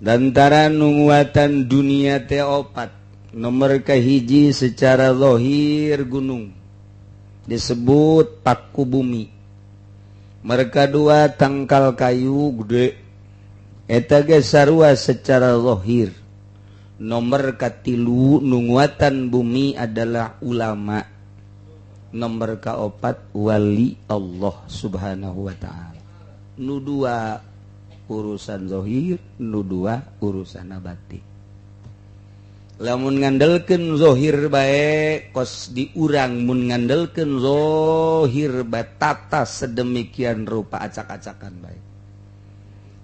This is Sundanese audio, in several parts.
Dantara nunguatan dunia teh opat. Nomor kahiji secara zahir gunung disebut paku bumi. Mereka dua tangkal kayu gede eta ge sarua secara zahir. Nomor katilu nunguatan bumi adalah ulama. Nomor kaopat wali Allah subhanahu wa ta'ala. Nu dua urusan zahir, nu dua urusan batin. Lamun ngandelkeun zahir bae kos diurang, mun ngandelkeun zahir bae tata sedemikian rupa acak-acakan bae.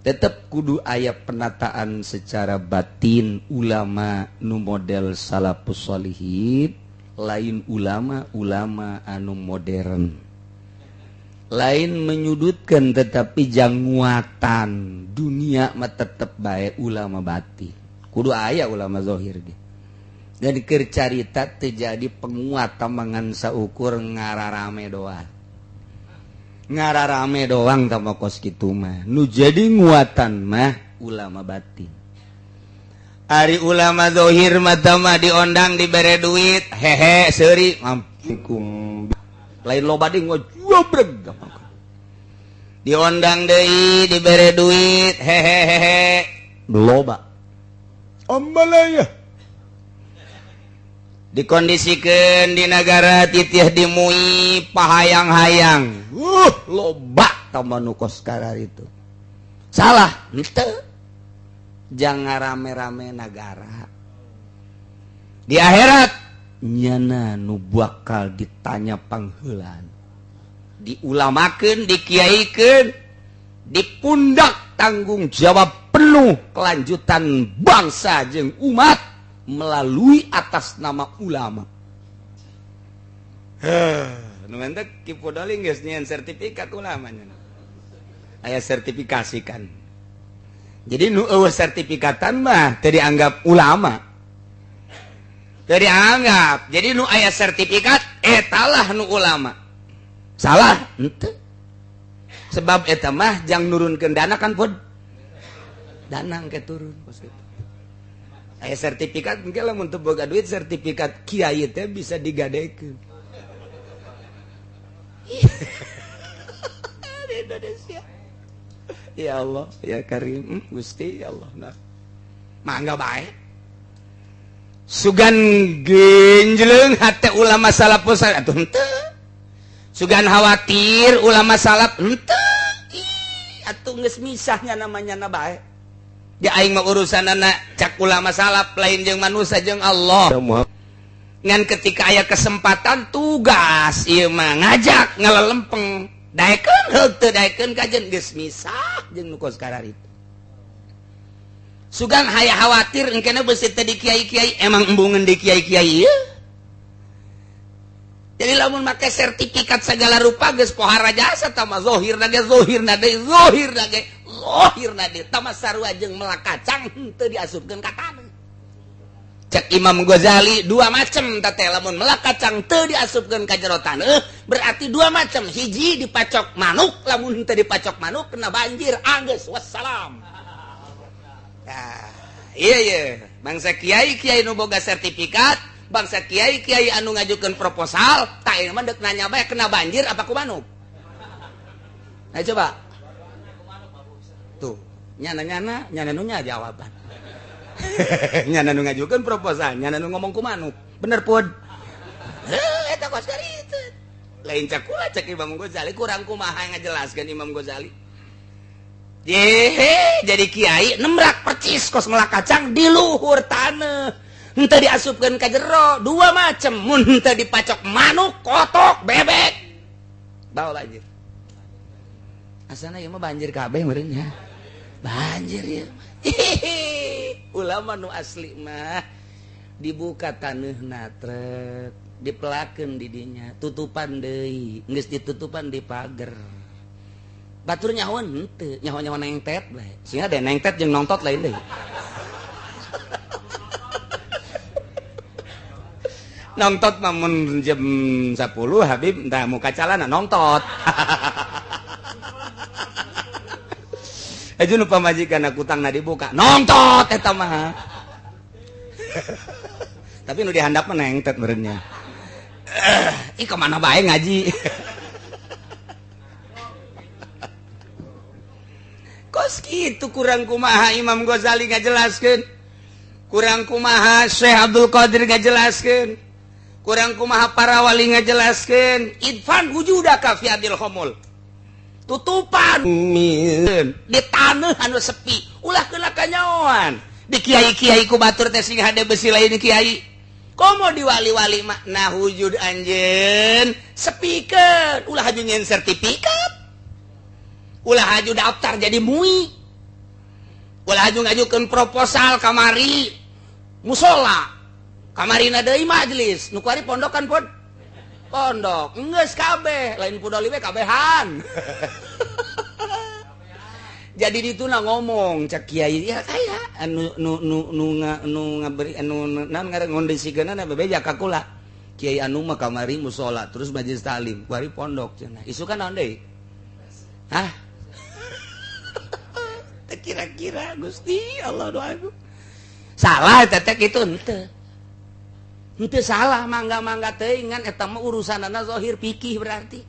Tetep kudu aya penataan secara batin ulama nu model salafus sholihin, lain ulama-ulama anu modern. Lain menyudutkan tetapi janguatan dunia mah tetep bae ulama batin. Kudu aya ulama zahir ge. Dan keur carita teu jadi penguat tamangan saukur ngararame doang. Ngararame doang tama kos kitu mah. Nu jadi nguatan mah ulama batin. Ari ulama zahir mah tama diondang dibere duit, hehe seuri mampikum. Lain loba deui ngojobreg. Diondang deui dibere duit, hehehehe loba. Ambalaya. Dikondisikeun di nagara titih dimui pahayang-hayang. Loba tama nu kos kararitu. Salah henteu. Jangan rame-rame nagara. Di akhirat nyana nu bakal ditanya pangheulaan. Diulamakeun, dikiaikeun, dipundak tanggung jawab penuh kelanjutan bangsa jeung umat melalui atas nama ulama. Heh, nu mentek Ki Fudoli geus nyieun sertifikat ulama nya. Aya sertifikasi kan. Jadi nu eueuh sertifikatan mah teu dianggap ulama. Teu dianggap. Jadi nu aya sertifikat etalah nu ulama. Salah henteu. Sebab eta mah jang nurunkeun dana kan pun dana engke turun kos kitu. Aya sertifikat engke lamun teu boga duit sertifikat kiai teh bisa digadekeun. Di Indonesia. Ya Allah, ya Karim, Gusti ya Allah. Nah. Mangga bae. Sugan genjleung hate ulama salafus atuh henteu. Sugan khawatir ulama salaf henteu. Ih, atuh geus misahnya namanya na bae. Di aing mah urusanana cak ulama salaf lain jeung manusia jeung Allah. Ngan ketika aya kesempatan tugas ieu mah ngajak ngalelempeng. Daekeun heuh teu daekeun kajen geus misah jeung nu kos kararitu. Sugan haya khawatir engkena beusi teh di kiai-kiai emang embungeun di kiai-kiai ieu. Jadi lamun make sertifikat segala rupa geus pohara jasa tama zahirna ge zahirna deui zahirna ge zahirna deui tama sarua jeung melak kacang henteu diasupkeun ka taneuh. Cek Imam Ghazali dua macam teh lamun melak kacang teu diasupkeun ka jero taneuh berarti dua macam, hiji dipacok manuk lamun henteu dipacok manuk kena banjir anggeus wassalam. Nah, iya iya bangsa kiai-kiai nu boga sertifikat, bangsa kiai-kiai anu ngajukeun proposal, tah ieu mah deuk nanya bae kena banjir apa ku manuk. Nah coba. Tuh, nyana-nyana, nyana nu nya jawaban. Nyana nu ngajukeun proposal, nyana nu ngomong ku manuk. Bener pun. Heuh, eta kos kitu. Lain cak kula cek Imam Ghazali kurang kumaha ngajelaskeun Imam Ghazali. Yehe, jadi kiai nemrak percis kos melak kacang di luhur taneuh. Henteu diasupkeun ka jero, dua macam mun henteu dipacok manuk, kotok, bebek. Bawa banjir. Asana ieu mah banjir kabeh meureun nya. Banjir ieu. Ulama nu asli mah dibuka taneuhna trek, dipelakeun di dinya, tutupan deui, geus ditutupan di pager. Batur nyahoan henteu, nyaho-nyaho nengtet bae. Sehingga da nengtet jeung nongtot lain deui. Nongtot mah mun jam 10 Habib entah muka calana nongtot. Aja nu pamajikan kutangna dibuka nongtot eta mah. Tapi nu dihandap mah nengtet meureunnya. Ih kemana bae ngaji. Kos kitu kurang kumaha Imam Ghazali ngajelaskeun, kurang kumaha Syekh Abdul Qadir ngajelaskeun, kurang kumaha para wali ngajelaskeun. Idfan wujudaka fi adil khomul, tutupan di tanah anu sepi ulah kena kanyaoan. Di kiai-kiai ku batur teh sing hade besi lain kiai komo di wali-wali makna wujud anjeun sepikeun, ulah haju nyen sertifikat, ulah haju daftar jadi mui, ulah haju ngajukeun proposal kamari musola, kamarina deui majelis nu kuari pondokan pod pondok geus kabeh lain pudoli we kabehan. Jadi dituna ngomong cak kiai ya kaya anu nu nu nu nu ngaberi anu naon ngaran ngondisikeunna bebeja ka kula. Kiai anu mah kamari musola terus majelis taklim kuari pondok cenah. Isukan naon deui? Hah? Teu kira-kira Gusti Allah doaku. Salah eta teh kitu henteu. Henteu salah mangga-mangga teuing ngan eta mah urusanana zahir fikih berarti.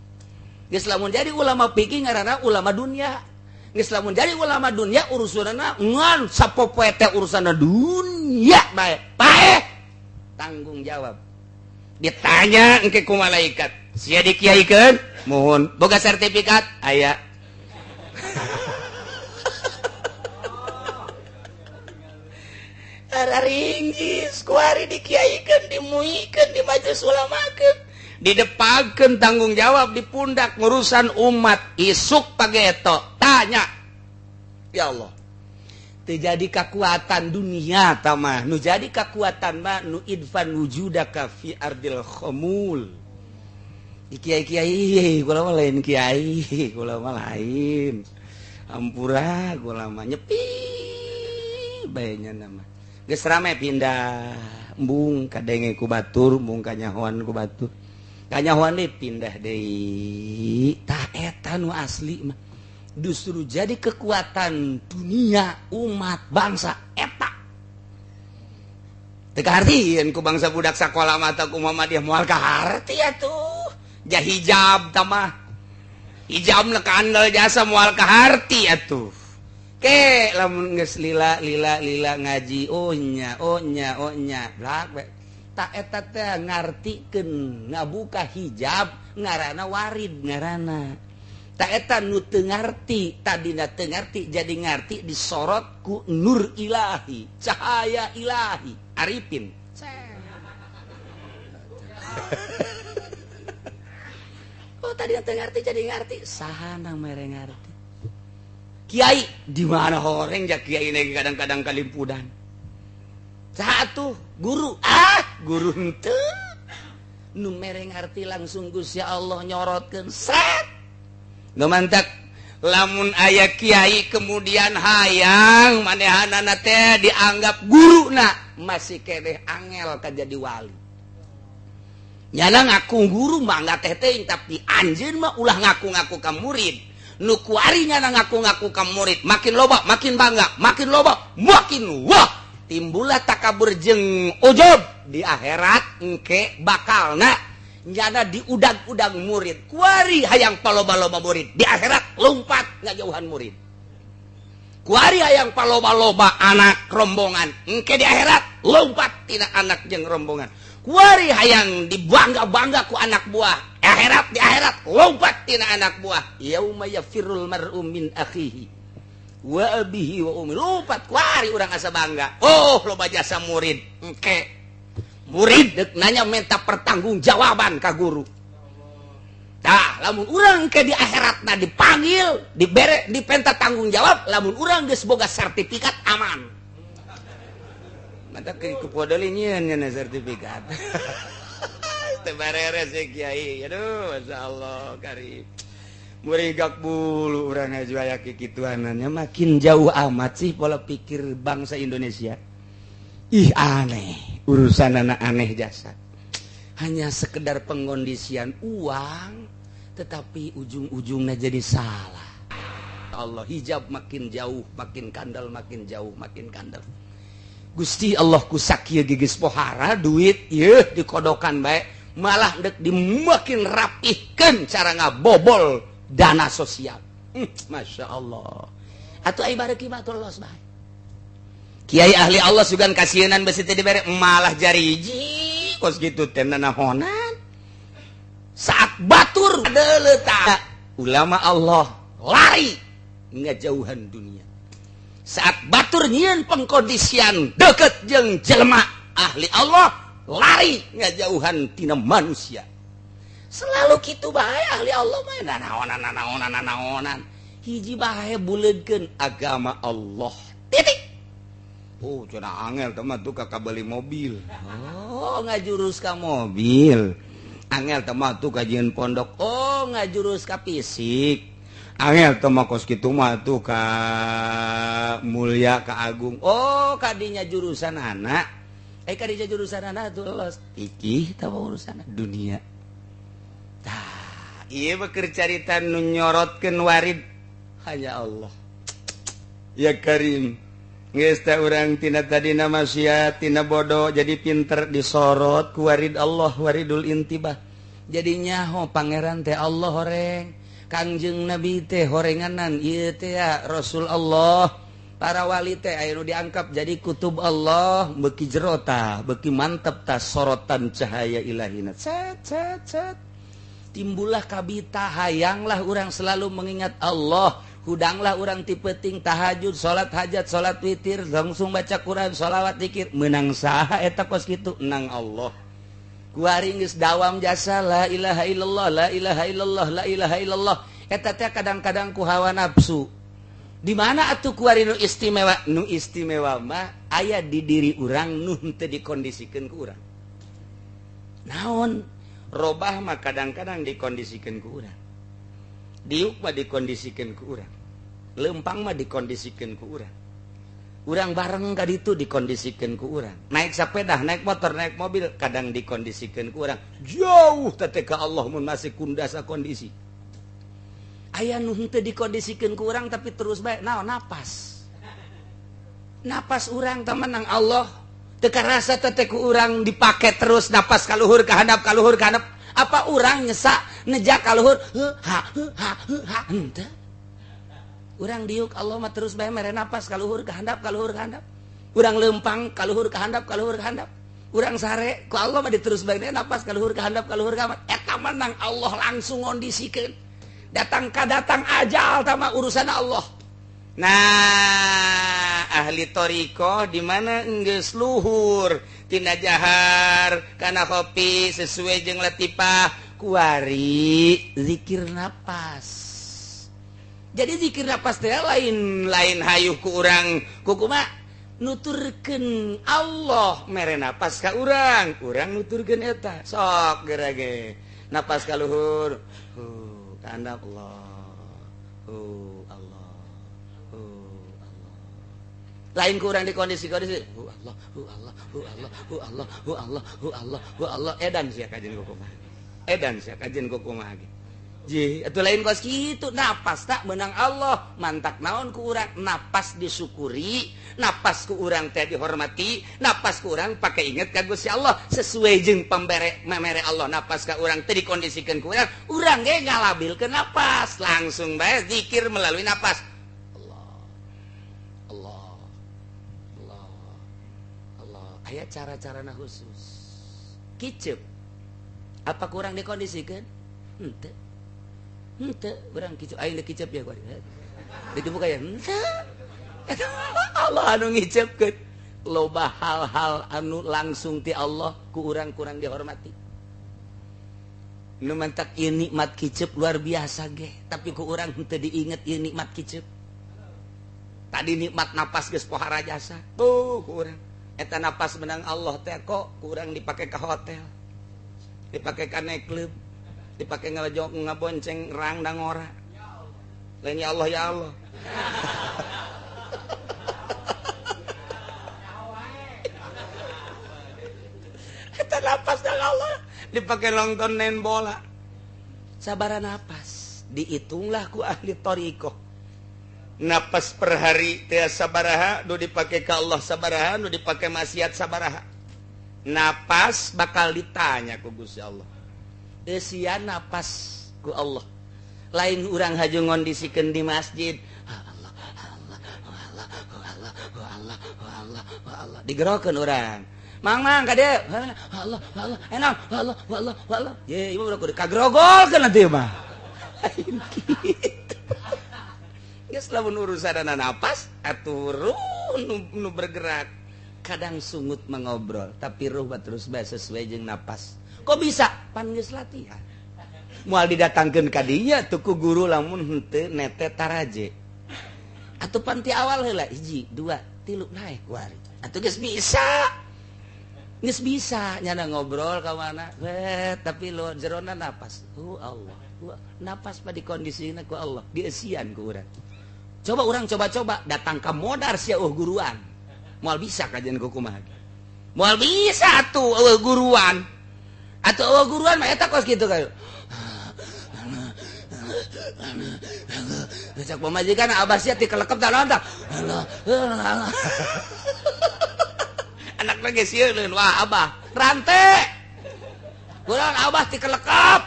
Geus lamun jadi ulama fikih ngaranna ulama dunia. Geus lamun jadi ulama dunia urusanana ngan sapopoe teh urusanna dunia bae. Paeh tanggung jawab. Ditanya engke ku malaikat, sia dikiaikeun? Mohon. Boga sertifikat? Aya. Ringgis kuari dikiaikan, dimuikan, di majelis ulamakeun, didepakeun tanggung jawab di pundak ngurusan umat. Isuk pageto tanya, ya Allah, teu jadi kakuatan dunia tamah, nu jadi kakuatan mah nu idfan wujudaka fi ardil khumul. Di kiai-kiai kula mah lain kiai, kula mah lain. Ampura kula mah nyepi bae nya nama. Geus rame pindah embung kadenge ku batur, embung kanyahoan ku batur. Kanyahoan deui pindah deui. Tah eta nu asli mah. Justru jadi kekuatan dunia umat bangsa eta. Teu kahartieun ku bangsa budak sakola mah ku Muhammadiyah moal kaharti atuh. Ja hijab tah mah. Hijabna kandel jasa moal kaharti atuh. Ke lamun geus lila lila lila ngaji oh nya oh nya oh nya blak we ta eta teh ngartikeun ngabuka hijab ngaranna warid ngaranna ta eta nu teu ngarti tadina teu ngarti jadi ngarti disorot ku nur ilahi cahaya ilahi arifin. Oh tadina teu ngarti jadi ngarti saha nang mere ngarti. Kiai di mana horeng ja kiai ini kadang-kadang kalimpudan. Satu guru ah guru henteu nu mere ngarti langsung Gusti Allah nyorotkeun set. Nu mantak lamun aya kiai kemudian hayang manehanana teh dianggap guruna masih keneh angel ka jadi wali. Nyana ngaku guru mah teh teuing tapi anjeun mah ulah ngaku-ngaku ka murid. Nu kuarinya ngaku-ngaku ka murid makin loba makin bangga makin loba makin wah timbullah takabur jeung ujub di akhirat engke bakalna nyana diudag-udag murid kuari hayang paloba-loba murid di akhirat lompat ngajauhan murid kuari hayang paloba-loba anak rombongan engke di akhirat lompat tina anak jeung rombongan kuari hayang dibangga-bangga ku anak buah akhirat di akhirat lompat tina anak buah yauma yafirul mar'u min akhihi wa abihi wa ummi lompat kuari urang asa bangga oh loba jasa murid engke murid deuk nanya minta pertanggungjawaban ka guru. Tah lamun urang ke di akhiratna dipanggil dibere dipenta tanggung jawab lamun urang geus boga sertifikat aman. Mantap ke kupodoli nyieun nya sertifikat. Teu bareres kiai. Aduh, masyaallah karib. Murigak bulu urang aju aya kikituanannya makin jauh amat sih pola pikir bangsa Indonesia. Ih aneh, urusan anak aneh jasa. Hanya sekedar pengondisian uang tetapi ujung-ujungnya jadi salah. Allah, hijab makin jauh makin kandal, makin jauh makin kandal. Gusti Allah ku sakieu geus pohara duit ieu dikodokan bae, malah dek dimakin rapihkeun cara ngabobol dana sosial. Masya Allah. Atuh ai bareuki mah atuh los bae. Kiai ahli Allah sugan kasienan besi teh dibere malah jariji kos kitu teh nanahonan. Saat batur deuleu ulama Allah lari ngajauhan dunia. Saat batur nyieun pengkondisian deket jeung jelema ahli Allah lari ngajauhan tina manusia. Selalu kitu bae ahli Allah mah nanaonan nanaonan nanaonan. Hiji bae buleudkeun agama Allah. Titik. Oh, cenah angel teh mah tuh ka beli mobil. Oh, ngajurus ka mobil. Angel teh mah tuh kajian pondok. Oh, ngajurus ka fisik. Angel teh mah kos kitu mah tuh ka mulia ka agung. Oh, kadinya jurusan anak. Kadinya jurusan anak tuh los. Iki tah urusan dunia. Tah, ieu mah carita nu nyorotkeun warid hanya Allah. Ya Karim. Geus teh urang tina tadina maksiat, tina bodoh jadi pinter disorot ku warid Allah, waridul intibah. Jadi nyaho pangeran teh Allah horeng, Kangjeng Nabi teh horenganan ieu teh ya Rasul Allah. Para wali teh aya nu diangkap jadi kutub Allah, beuki jero tah, beuki mantep tah sorotan cahaya ilahina. Cet cet cet. Timbullah kabita, hayanglah urang selalu mengingat Allah. Hudanglah urang ti peuting tahajud, salat hajat, salat witir, langsung baca Quran, sholawat, zikir. Menang saha eta kos kitu? Menang Allah. Kuari geus dawam jasa la ilaha illallah, la ilaha illallah, la ilaha illallah. Eta teh kadang-kadang ku hawa nafsu. Di mana atuh kuari nu istimewa? Nu istimewa mah aya di diri urang nu henteu dikondisikeun ku urang. Naon? Robah mah kadang-kadang dikondisikan ku urang. Diuk mah dikondisikan ku urang. Lempang mah dikondisikan ku urang. Urang bareng ka ditu dikondisikan ku urang. Naik sepeda, naik motor, naik mobil kadang dikondisikan ku urang. Jauh teh ka Allah mun masih kundasa kondisi. Aya nu henteu dikondisikeun ku urang tapi terus bae naon napas. Napas urang teh menang Allah. Teu karasa teh ku urang dipake terus napas kaluhur ka handap kaluhur ka handap. Apa urang nyesak nejak kaluhur ha ha ha henteu. Urang diuk Allah mah terus bae mere napas kaluhur ka handap kaluhur ka handap. Urang leumpang kaluhur ka handap kaluhur ka handap. Urang sare ku Allah mah diterus bae napas kaluhur ka handap kaluhur ka handap. Eta menang Allah langsung ngondisikeun. Datang ka datang ajal tama urusan Allah. Nah, ahli thoriqoh di mana enggeus luhur tina jahar kana kopi sesuai jeung latifah kuari zikir napas. Jadi zikir napas teh lain hayuh ku urang kumaha nuturkeun Allah mere napas ka urang, urang nuturkeun eta. Sok geura ge napas ka luhur, ka handap Allah. Allah. Allah. Lain kurang di kondisi-kondisi Allah, Allah, Allah, Allah, Allah, Allah, Allah, edan sia kajian kumaha. Edan sia kajian kumaha ge. Ji, atuh lain kos kitu napas tak menang Allah, mantak naon ku urang napas disyukuri, napas ku urang teh dihormati, napas ku urang pake inget ka Gusti Allah sesuai jeung pembere memere Allah napas ka urang teh dikondisikeun ku urang, urang ge ngalabilkeun napas, langsung bae zikir melalui napas. Allah. Allah. Allah. Allah. Aya cara-carana khusus. Kicep. Apa kurang dikondisikeun? Henteu. Henteu, urang kicep aing dikicep ya kuari. Dibuka ya. Henteu. Allah anu ngicepkeun. Loba hal-hal anu langsung ti Allah ku urang kurang dihormati. Nu mantak ieu nikmat kicep luar biasa ge, tapi ku urang henteu diinget ieu nikmat kicep. Tadi nikmat napas geus pohara jasa. Tuh ku urang. Eta napas menang Allah teh kok ku urang dipake ka hotel. Dipake ka nightclub. Dipake ngalejong ngabonceng rang dangora. Lain ya Allah ya Allah. Eta napas dang Allah dipake nonton nen bola. Sabara napas dihitunglah ku ahli thoriqoh. Napas per hari teh sabaraha nu dipake ka Allah sabaraha, nu dipake maksiat sabaraha. Napas bakal ditanya ku Gusti Allah. Eusian napas ku Allah. Lain urang haju ngondisikeun di masjid. Allah Allah Allah Allah Allah Allah Allah digerokeun urang. Mang mang ka dieu. Allah Allah enak Allah Allah Allah. Ye ieu mah kudu kagrogolkeun atuh mah. Lain kitu. Geus lamun urusanana napas atuh ruh nu bergerak. Kadang sungut mengobrol tapi ruh terus bae sesuai jeung napas. Kok bisa? Pan geus latihan. Moal didatangkeun ka dinya tuh ku guru lamun henteu nete taraje. Atuh pan ti awal heula 1 2 3 naek kuari. Atuh geus bisa. Geus bisa nyana ngobrol ka mana we tapi lo jerona napas. Oh Allah. Napas mah dikondisina ku Allah, dieusian ku urang. Coba urang coba-coba datang ka modar sia eueuh guruan. Moal bisa kajian ku kumaha. Moal bisa atuh eueuh guruan. Atuh eueuh guruan mah eta kos kitu kayu. Cak pamajikan abah sia tikelekep da naon tah. Anak lagi sieun wah abah rante. Kurang abah tikelekep.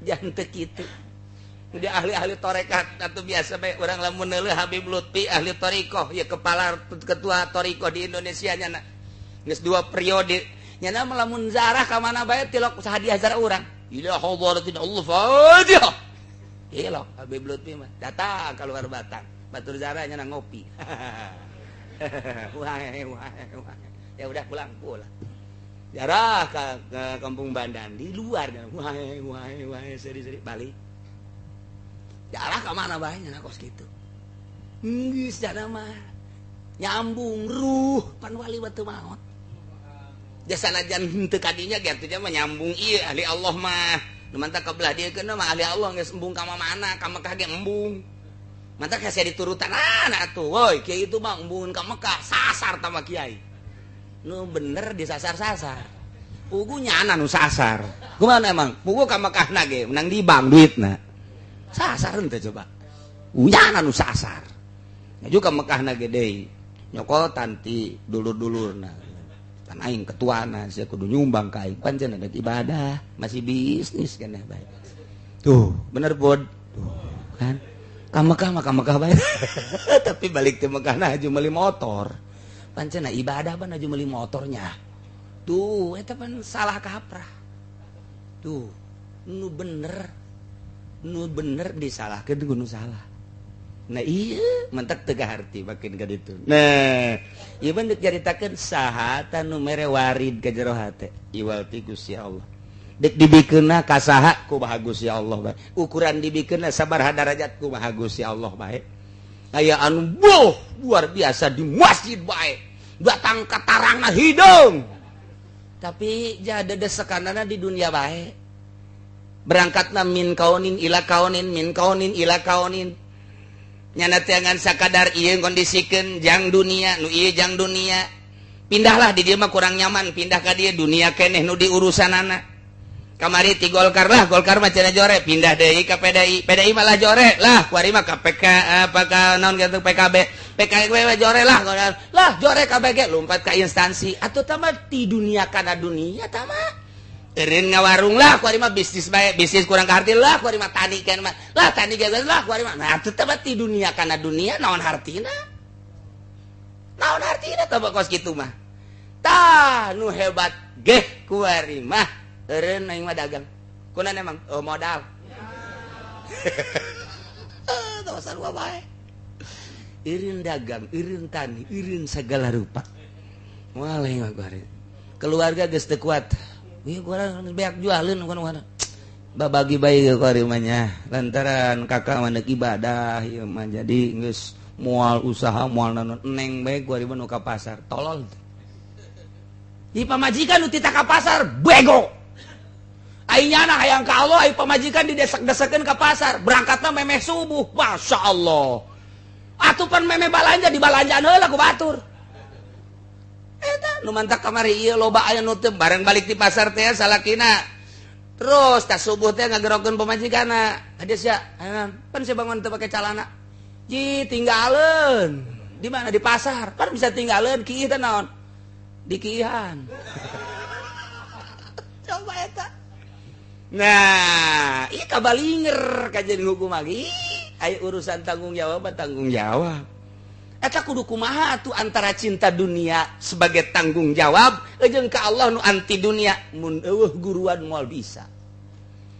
Jangan teu kitu. Dia ahli-ahli tarekat atau biasa bae urang lamun neuleuh Habib Lutfi ahli thariqah ya kepala ketua thariqah di Indonesia nya geus 2 periode nya mah lamun zarah ka mana bae tilok hadiah zarah urang ila hadratin Allah Fatihah ilok Habib Lutfi mah datang keluar Batang batur zarah nya ngopi. Wah wah wah ya udah pulang pulang jarah ke kampung Bandan di luar wah wah wah seri-seri balik jarah ka mana bae nya kos kitu. Geus jana mah nyambung ruh pan wali batu maot. Jasa najan henteu kadinya ge atuh mah nyambung ieu ahli Allah mah. Nu mantak ka belah dieu keuna mah ahli Allah geus embung ka mana ka Mekah ge embung. Mantak hese diturutanan atuh woi kiai itu mah embungeun ka Mekah sasar ta mah kiai. Nu bener disasar-sasar. Pugu nyana nu sasar. Kumaha emang? Pugu ka Mekahna ge menang di bank duitna. Sasar henteu coba. Unyana nu sasar. Nya juga Mekahna ge deui. Nyokotan ti dulur-dulurna. Kan aing ketuana sia kudu nyumbang ka aing. Pancen ada ibadah, masih bisnis keneh bae. Tuh, bener bod. Tuh, kan. Ka Mekah mah ka Mekah bae. Tapi balik ti Mekahna haju meuli motor. Pancen ibadah pan haju meuli motornya. Tuh, eta pan salah kaprah. Tuh, nu bener nu bener disalahkeun ku nu salah. Nah iya mentak teu kaharti makin ka ditu. Nah, ieu mah deuk caritakeun saha ta nu mere warid ka jero hate. Iwal ti Gusti Allah. Deuk dibikeunna ka saha kumaha Gusti Allah bae. Ukuran dibikeunna sabaraha darajat kumaha Gusti Allah bae. Aya anu boh luar biasa di masjid bae. Datang ka tarangna hideung. Tapi jada desekanana di dunia bae. Berangkatna min kaunin ila kaunin min kaunin ila kaunin. Nyana tiangan sakadar ieu ngondisikeun jang dunia nu ieu jang dunia. Pindahlah di dieu mah kurang nyaman, pindah ka dieu dunia keneh nu diurusanana. Kamari ti Golkar lah, Golkar mah cenah jore, pindah deui ka PDI. PDI malah jore lah, kuari mah ka PK apa ka naon kitu PKB. PKB jore lah, lah jore KBG lompat ka instansi. Atuh tah mah ti dunia kana dunia tah mah. Eureun ngawarung lah, kuari mah bisnis bae, bisnis kurang kaharti lah, kuari mah tani kan mah. Lah tani ge lah kuari mah. Nah atuh tah mah ti dunia kana dunia naon hartina? Naon hartina tah kos kitu mah. Tah nu hebat geh kuari mah eureun aing mah dagang. Kunaon emang? Oh modal. Tah sarua bae. Eureun dagang, eureun tani, eureun segala rupa. Moal aing mah kuari. Keluarga geus teu kuat. Ieu kurang beak jualeun kunaon. Babagi bae kuari mah nya. Lantaran kakak mah deuk ibadah ieu mah jadi geus moal usaha moal naon neng bae kuari mah nu ka pasar. Tolol. Di pamajikan nu tita ka pasar bego. Ai nyana hayang ka Allah ai pamajikan didesak-desakeun ka pasar, berangkatna memeh subuh. Masya Allah. Atuh pan memeh balanja di balanjaan heula ku batur. Eta nu mantak kamari ieu loba aya nu teu bareng balik di pasar teh salakina. Terus tas subuh teh ngagerokeun pamajikanna. Hade sia, pan sia bangun teu pake calana. Ji tinggalin di mana di pasar kan bisa tinggalin kiih teh naon di kiihan. Coba eta. Nah, ieu kabalinger kajian hukum lagi. Aya urusan tanggung jawab tanggung jawab. Eta kudu kumaha atuh antara cinta dunia sebagai tanggung jawab jeung ka Allah nu anti dunia mun eueuh guruan moal bisa.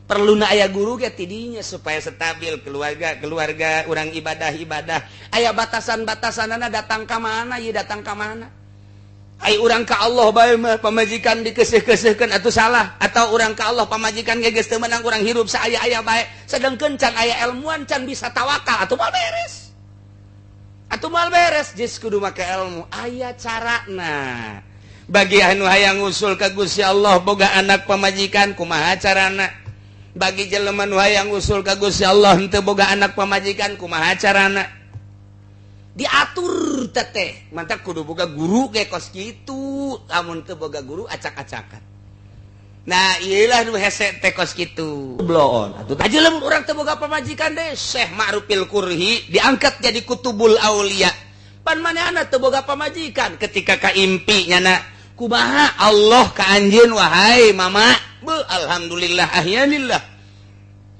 Perluna aya guru ge tidinya supaya stabil keluarga keluarga urang ibadah ibadah aya batasan-batasanana datang ka mana ieu datang ka mana. Ai urang ka Allah bae mah pamajikan dikeuseuh-keuseuhkeun atuh salah atau urang ka Allah pamajikan ge geus teu meunang urang hirup saaya-aya bae sedengkeun can aya ilmuan can bisa tawakal atuh moal beres. Atuh moal beres geus kudu make ilmu aya carana. Bagi anu hayang ngusul ka Gusti Allah boga anak pamajikan kumaha carana? Bagi jelema nu hayang ngusul ka Gusti Allah henteu boga anak pamajikan kumaha carana? Diatur teteh mantak kudu boga guru ge kos kitu lamun teu boga guru acak-acakan. Nah ieulah nu hese teh kos kitu bloon atuh tah jelema urang teu boga pamajikan deh Syekh Ma'rufil Qurhi diangkat jadi kutubul aulia pan manehna teu boga pamajikan ketika kaimpi nyana kumaha Allah ka anjeun wahai mama be alhamdulillah ahyanillah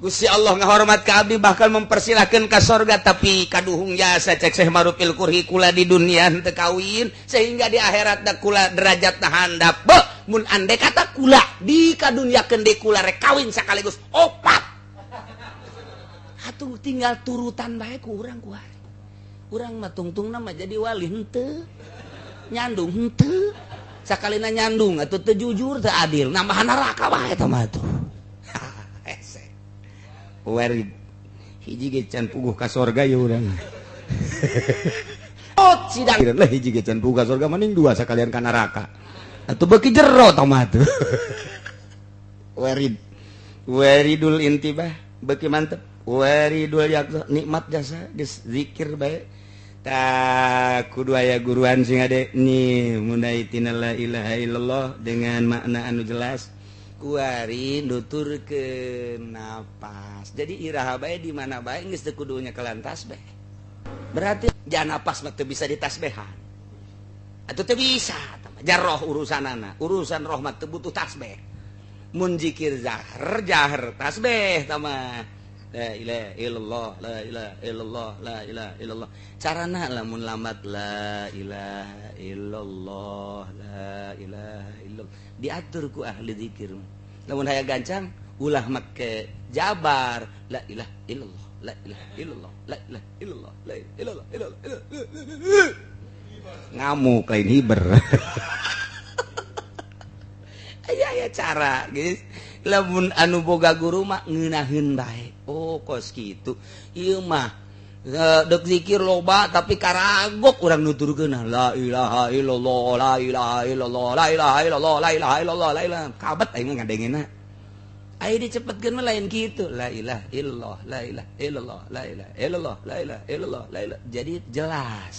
Gusti Allah ngahormat ka abdi bahkan mempersilahkan ka sorga tapi kaduhung jasa cek Syekh Ma'rufil Qurhi kula di dunia henteu kawin sehingga di akhirat da kula derajatna handap be mun ande kata kula di kaduniakeun deui kula rek kawin sekaligus opat atuh tinggal turutan bae ku urang ku hari urang mah tungtungna mah jadi wali henteu nyandung henteu sakalina nyandung atuh teu jujur teu adil nambahan neraka bae eta mah atuh. Hese warid hiji ge can puguh ka sorga ya urang. Oh sidang lah hiji ge can puguh ka sorga mending dua sakalian ka neraka atuh beuki jero tah mah atuh. Warid waridul intibah beuki mantep waridul yaqzah nikmat jasa geus zikir bae ta kudu aya guruan sing ade nih mundai tina la ilaha illallah dengan makna anu jelas kuari nuturkeun napas. Jadi iraha bae di mana bae geus teu kudu nyekelan tasbih. Berarti jangan napas mah teu bisa ditasbihan. Atuh teu bisa jarroh urusanana. Urusan roh mah teu butuh tasbih. Mun zikir jahar jahar tasbih tah mah. La ilaha illallah la ilaha illallah la ilaha illallah. Carana lamun lambat la ilaha illallah la ilaha illallah diatur ku ahli zikir. Lamun hayang gancang ulah make jabar la ilaha illallah la ilaha illallah la ilaha illallah la ilaha illallah illallah ngamuk lain hiber. Aya aya cara guys. Lamun anu boga guru mah ngeunaheun bae. Oh kos kitu ieu mah dek zikir loba tapi karagok urang nuturkeun la ilaha illallah la ilaha illallah la ilaha illallah la ilaha illallah la ilaha kabet aing mah ngadengena. Aya dicepetkeun mah lain kitu la ilaha illallah la ilaha illallah la ilaha illallah la ilaha illallah la ilaha. Jadi jelas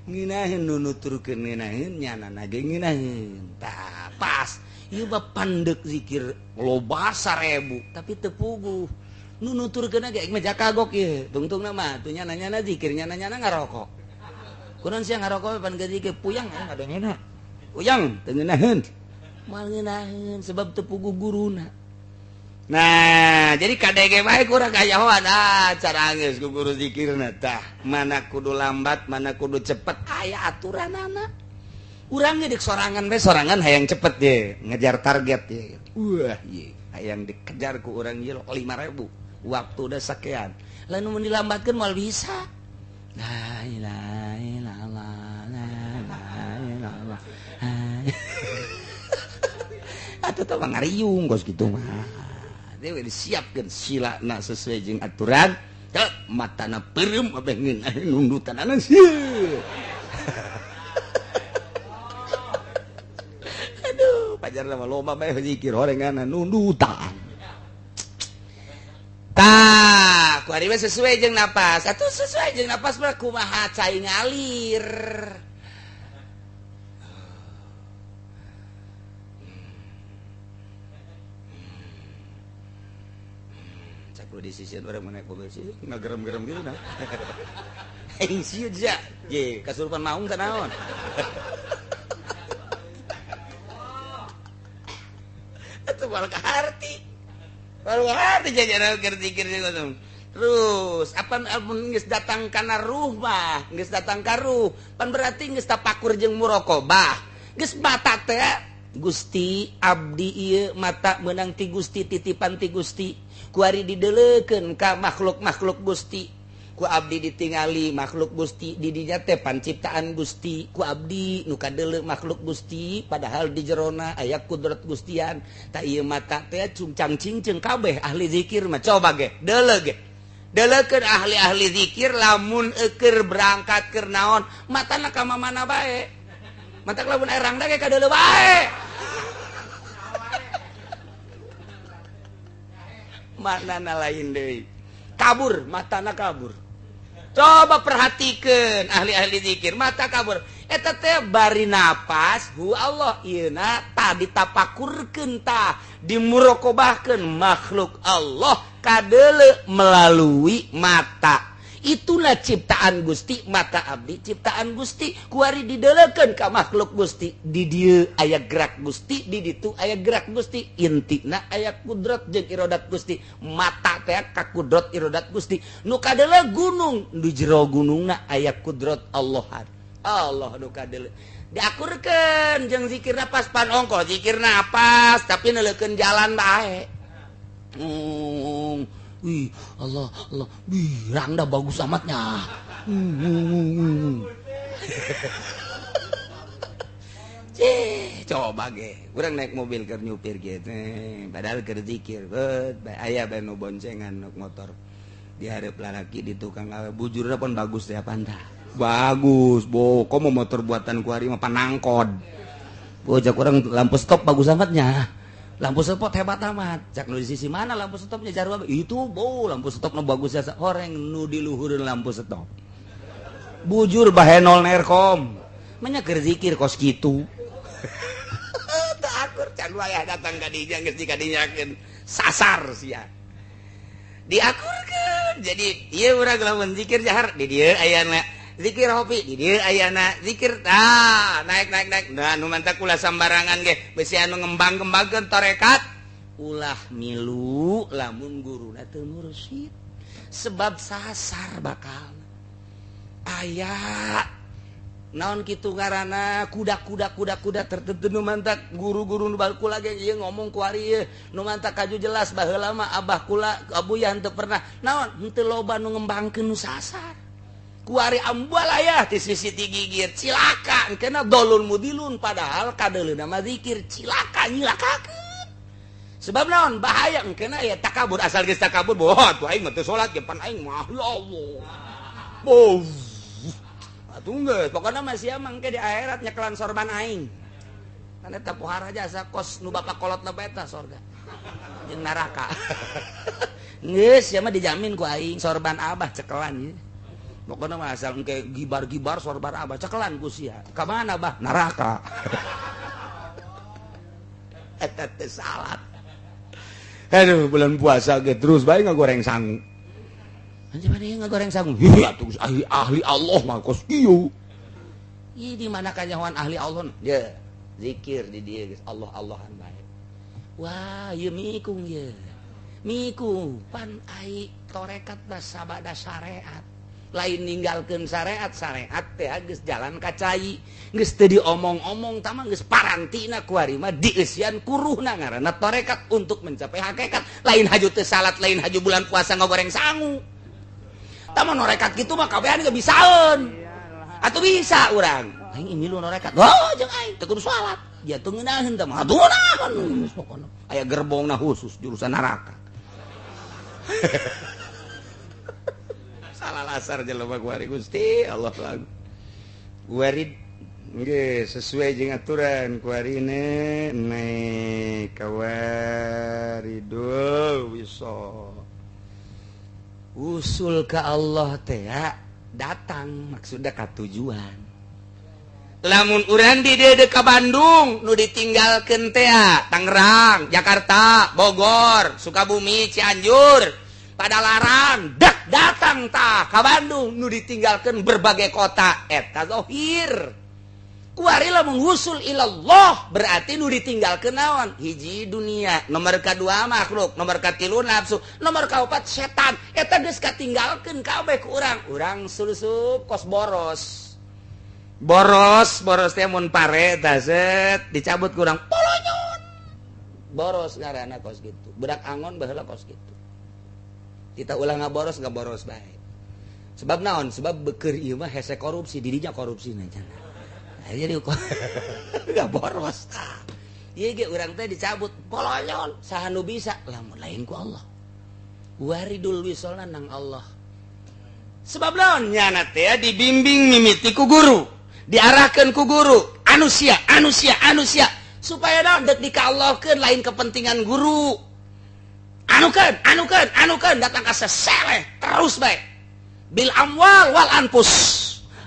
ngeunaheun nu nuturkeun ngeunaheun nyanana ge ngeunaheun tah pas ieu mah pandek zikir loba 1000 tapi teu puguh nu nuturkeun ge mah jakagok ieu tungtungna mah atuh nyana-nyana zikir nyana-nyana ngarokok kunaon sia ngarokok pan geus zikir puyang ngadengena puyang teu ngeunaheun moal ngeunaheun sebab teu puguh guruna. Nah jadi kadege bae kurang kayahoan ah cara geus ku guru zikirna tah mana kudu lambat mana kudu cepet aya aturanana. Urang ge sorangan bae sorangan hayang cepet ye ngejar target ye. Wah ye hayang dikejar ku urang ye 5000 waktu udah sekian. Lah nu mun dilambatkeun moal bisa. La ilaha illallah la ilaha illallah. Atuh teh mah ngariung kos kitu mah. Dewe disiapkeun silana sesuai jeung aturan. Teu matana peureum abeh ngeunah nundutanana sieun. Aduh, pajar mah loba bae zikir horengan nundutan. Tah, ku ari sesuai jeung napas. Atuh sesuai jeung napas mah kumaha cai ngalir. Cak di sisi orang mana mobil sih ngagerem-gerem gitu nah. Aing sieun sia. Ye, kasurupan maung teh naon. Atuh malah kaharti. Malah kaharti jajaran keur zikir terus apa amun geus datang kana ruh mah, geus datang ka ruh, pan berarti geus tapakur jeung muraqabah. Geus mata teh Gusti abdi ieu mata meunang ti Gusti titipan ti Gusti. Kuari dideleukeun ka makhluk-makhluk Gusti. Ku abdi ditingali makhluk Gusti di dinya teh panciptaan Gusti. Ku abdi nu kadeuleu makhluk Gusti padahal di jerona aya kudrat Gustian. Ta ieu mata teh cungcang cingceung kabeh ahli zikir mah coba ge deuleu ge. Deleukeun ahli-ahli zikir lamun eukeur berangkat keur naon matana ka mamana bae. Matak lamun erang ge kadeuleu bae. Maknana lain deui. Kabur matana kabur. Coba perhatikan ahli-ahli zikir mata kabur eta teh bari napas hu Allah ieuna tah ditapakurkeun tah dimurokobahkeun makhluk Allah kadeuleu melalui mata. Itulah ciptaan Gusti, mata abdi ciptaan Gusti kuari dideleukeun ka makhluk Gusti. Di dieu aya gerak Gusti, di ditu aya gerak Gusti, intina aya kudrat jeung irodat Gusti. Mata teh ka kudrat irodat Gusti. Nu kadeuleu gunung, di jero gunungna aya kudrat Allah. Allah nu kadeuleu. Diakurkeun jeung zikir napas pan ongkoh zikir napas tapi neuleukeun jalan bae. Wih, Allah, Allah, wih, rangda bagus amatnya. Cih, coba ge, urang naik mobil keur nyupir gitu, padahal keur zikir, aya bae nu boncengan nu motor. Di hareup lalaki di tukang awe bujurna pun bagus teh pantah. Bagus, bo, komo motor buatan ku ari mah panangkod. Bocah urang lampu stop bagus amatnya. Lampu stop hebat amat. Cak nu di sisi mana lampu stopnya jarua itu bo lampu stop nu bagus jasa horeng nu di luhureun lampu stop. Bujur bahenol nerkom. Manya keur zikir kos kitu. Teu akur can wayah datang ka dinya geus dikadinyakeun sasar sia. Diakurkeun. Jadi ieu urang lamun zikir jahar di dieu ayana zikir hopi di dieu ayana zikir tah naik naik naik nah nu mantak ulah sambarangan ge besi anu ngembang-ngembangkeun tarekat ulah milu lamun guruna teu mursyid sebab sasar bakal aya naon kitu ngaranna kuda-kuda kuda-kuda tertentu nu mantak guru-guru nu kula ge ieu ngomong ku ari ieu nu mantak kaju jelas baheula mah abah kula abuya henteu pernah naon henteu loba nu ngembangkeun nu sasar kuari ambalaya di sisi gigir cilaka kena dolun mudilun padahal kadeuleuna mah zikir cilaka nyilakakeun sebab naon bahaya kena ya takabur asal geus takabur boh atuh aing mah teu salat ge pan aing mah ya Allah boh atuh geus pokona mah sia mangke di akhirat nyekelan sorban aing kan eta pohara jasa kos nu bapak kolot na bae eta sorga jeung neraka geus sia mah dijamin ku aing sorban abah cekelan ieu. Pokoknya mah asal engke gibar-gibar sorban abah cekelan ku sia. Ka mana bah? Neraka. Eta teh salat. Aduh, bulan puasa ge terus bae ngagoreng sangu. Anjing mana ngagoreng sangu? Hih atuh ahli Allah mah kos kieu. Ih di mana kanyahoan ahli Allah? Dia zikir di dieu geus Allah-Allahan bae. Wah, ieu mikung ieu. Mikung pan ai tarekat sabada syariat. Lain ninggalkeun syariat, syariat teh geus jalan ka cai geus teu diomong-omong tah mah geus parantina ku ari mah dieusian kuruhna ngaranna tarekat untuk mencapai hakikat. Lain haju teu salat, lain haju bulan puasa ngagoreng sangu. Tah mah norekat kitu mah kabehan ge bisaeun. Atuh bisa urang. Aing milu norekat. Oh jeung aing teu kudu salat. Dia teu ngeunaheun tah mah atuh ngeunaheun pokona. Aya gerbongna khusus jurusan neraka. Salah lasar jelema ku ari Gusti Allah lagu. Warid nggih sesuai jeung aturan ku ari ne kawaridul wisol. Usul ka Allah teh datang maksudna ka tujuan. Lamun urang di dieu ka Bandung nu ditinggalkeun teh Tangerang, Jakarta, Bogor, Sukabumi, Cianjur. Padalarang dek datang tah ka Bandung nu ditinggalkan berbagai kota eta zahir. Kuari lamun wusul ilallah berarti nu ditinggalkeun naon? Hiji dunia, nomor kadua makhluk, nomor katilu nafsu, nomor kaopat setan. Eta geus katinggalkeun kabeh ku urang. Urang sulusup kos boros. Boros, boros teh mun pare tah set dicabut ku urang polonyon. Boros ngaranna kos kitu. Budak angon baheula kos kitu. Kita ulah ngaboros, ngaboros bae. Sebab naon? Sebab beker ieu mah hese korupsi, dirinya korupsi na cenah. Nah, jadi nggak boros tah. Ieu ge urang teh dicabut polonyon, saha nu bisa? Lamun lain ku Allah. Waridul wisolna nang Allah. Sebab naon? Nyana teh dibimbing mimiti ku guru, diarahkeun ku guru, anusia, anusia, anusia supaya naon dek dikallahkeun lain kepentingan guru. Anukeun, anukeun, anukeun datang ka seseleh terus bae. Bil amwal wal anfus.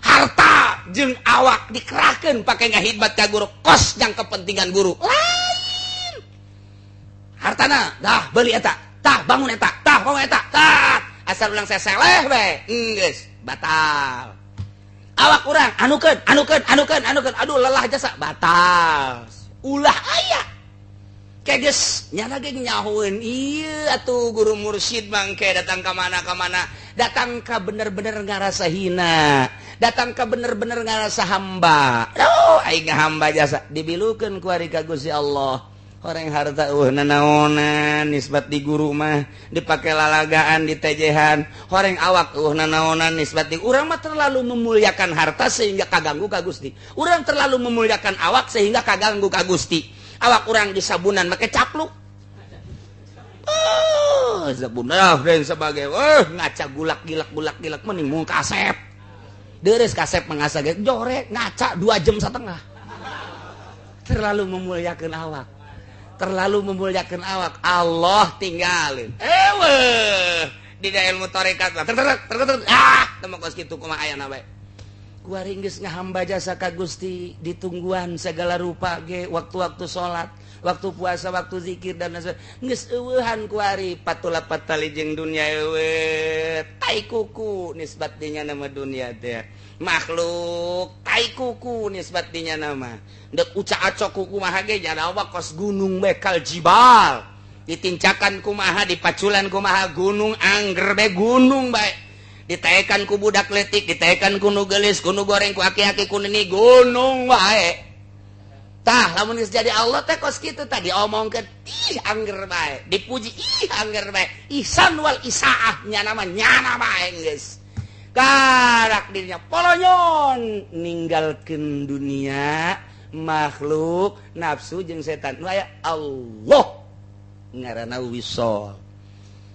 Harta jeung awak dikerahkeun pake ngahidmat ka guru kos jang kepentingan guru. Lain. Hartana dah beli eta, tah bangun eta, tah bangun eta, tah asal ulang seseleh bae. Geus batal. Awak urang anukeun, anukeun, anukeun, anukeun. Aduh lelah jasa batal. Ulah aya. Geus nyana ge nyahoeun ieu atuh guru mursyid mangke datang ka mana ka mana, datang ka bener-bener ngarasa hina, datang ka bener-bener ngarasa hamba. Aduh aing hamba jasa dibilukeun ku ari ka Gusti Allah. Horeng harta eueuh nanaonan nisbat di guru mah dipake lalagaan ditejehan. Horeng awak eueuh nanaonan nisbat di urang mah terlalu memuliakan harta sehingga kaganggu ka Gusti. Urang terlalu memuliakan awak sehingga kaganggu ka Gusti. Awak urang disabunan make capluk. Oh, sabunan dan sebagai ngaca gulak gilak gulak gilak mending mung kasep. Deres kasep mengasa ge jore ngaca 2,5 jam. Terlalu memuliakan awak. Terlalu memuliakan awak. Allah tinggalin. Eweh, di ilmu tarekat ter ter ter ah, teu kos kitu kumaha ayana bae. Kuari geus ngahamba jasa ka Gusti ditungguan segala rupa ge waktu-waktu salat, waktu puasa, waktu zikir dan lain sebagainya. Geus eueuhan kuari patula patali jeung dunia eueuh. Tai kuku nisbat dinya nama dunia teh. Makhluk tai kuku nisbat dinya nama. Deuk uca-acok kuku kumaha ge nyana kos gunung bekal jibal. Ditincakan kumaha, dipaculan kumaha gunung angger be gunung bae. Ditaekan ku budak letik, ditaekan ku nu geulis, ku nu goreng, ku aki-aki, ku nini gunung wae. Tah, lamun geus jadi Allah teh kos kitu tah diomongkeun ih angger bae, dipuji ih angger bae. Ihsan wal isaah nyana mah nyana bae geus. Karak dirinya polonyon ninggalkeun dunia, makhluk, nafsu jeung setan. Nu aya Allah ngaranna wisol.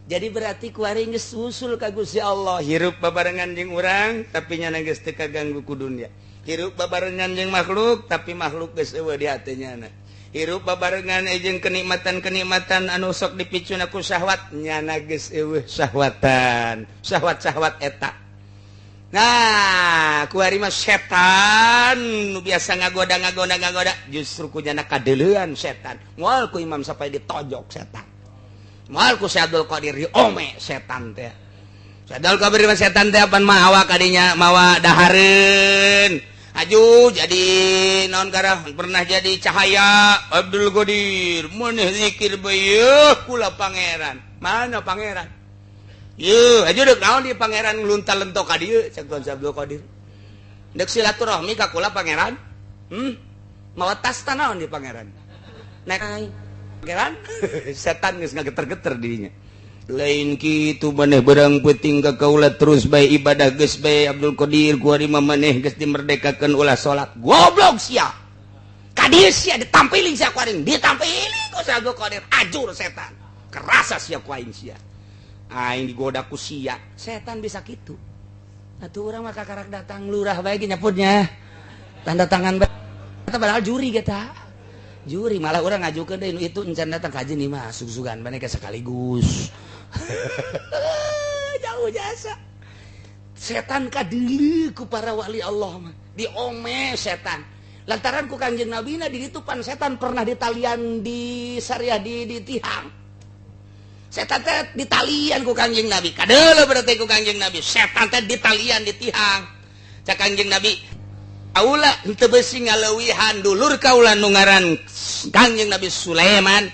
Jadi berarti kuari geus usul ka Gusti Allah, hirup babarengan jeung urang tapi nyana geus teu kaganggu ku dunia. Hirup babarengan jeung makhluk tapi makhluk geus eueuh di hate nyana. Hirup babarengan jeung kenikmatan-kenikmatan anu sok dipicuna ku syahwat nyana geus eueuh syahwatan. Syahwat-syahwat eta. Nah, kuari mah setan nu biasa ngagoda-ngagoda ngagoda justru ku nyana kadeuleuan setan. Moal ku Imam sampai ditojok setan. Moal ku Syekh Abdul Qadir diome setan teh. Syekh Abdul Qadir mah setan teh apan mawa kadinya mawa dahareun. Aju jadi naon garah pernah jadi cahaya Abdul Qadir maneh zikir bae kula pangeran. Mana pangeran? Yeuh, aju deuk naon di pangeran luntal lentok ka dieu cek Tuan Syekh Abdul Qadir. Deuk silaturahmi ka kula pangeran. Mawa tas ta naon di pangeran? Naik pangeran setan geus ngageter-geter dirinya. Lain kitu maneh berang peuting ka kaula terus bae ibadah geus bae Abdul Qadir kuari mah maneh geus dimerdekakeun ulah salat. Goblok sia. Ka dieu sia ditampiling sia ku aing, ditampiling ku Syekh Abdul Qadir ajur setan. Kerasa sia ku aing sia. Aing digoda ku sia. Setan bisa kitu. Atuh urang mah kakarak datang lurah bae ge nyaputnya. Tanda tangan bae. Eta padahal juri ge tah. Juri malah orang ngajukeun deui nu itu encan datang ka nih mah sug-sugan maneh sekaligus. Jauh jasa. Setan kadeuleu ku para wali Allah mah. Diome setan. Lantaran ku Kangjeng Nabina di ditu pan setan pernah ditalian di syariah di tihang. Setan teh ditalian ku Kangjeng Nabi. Kadeuleu berarti ku Kangjeng Nabi. Setan teh ditalian di tihang. Cak Kangjeng Nabi, kaula henteu beusi ngaleuwihan dulur kaula nu ngaran Kangjeng Nabi Sulaiman.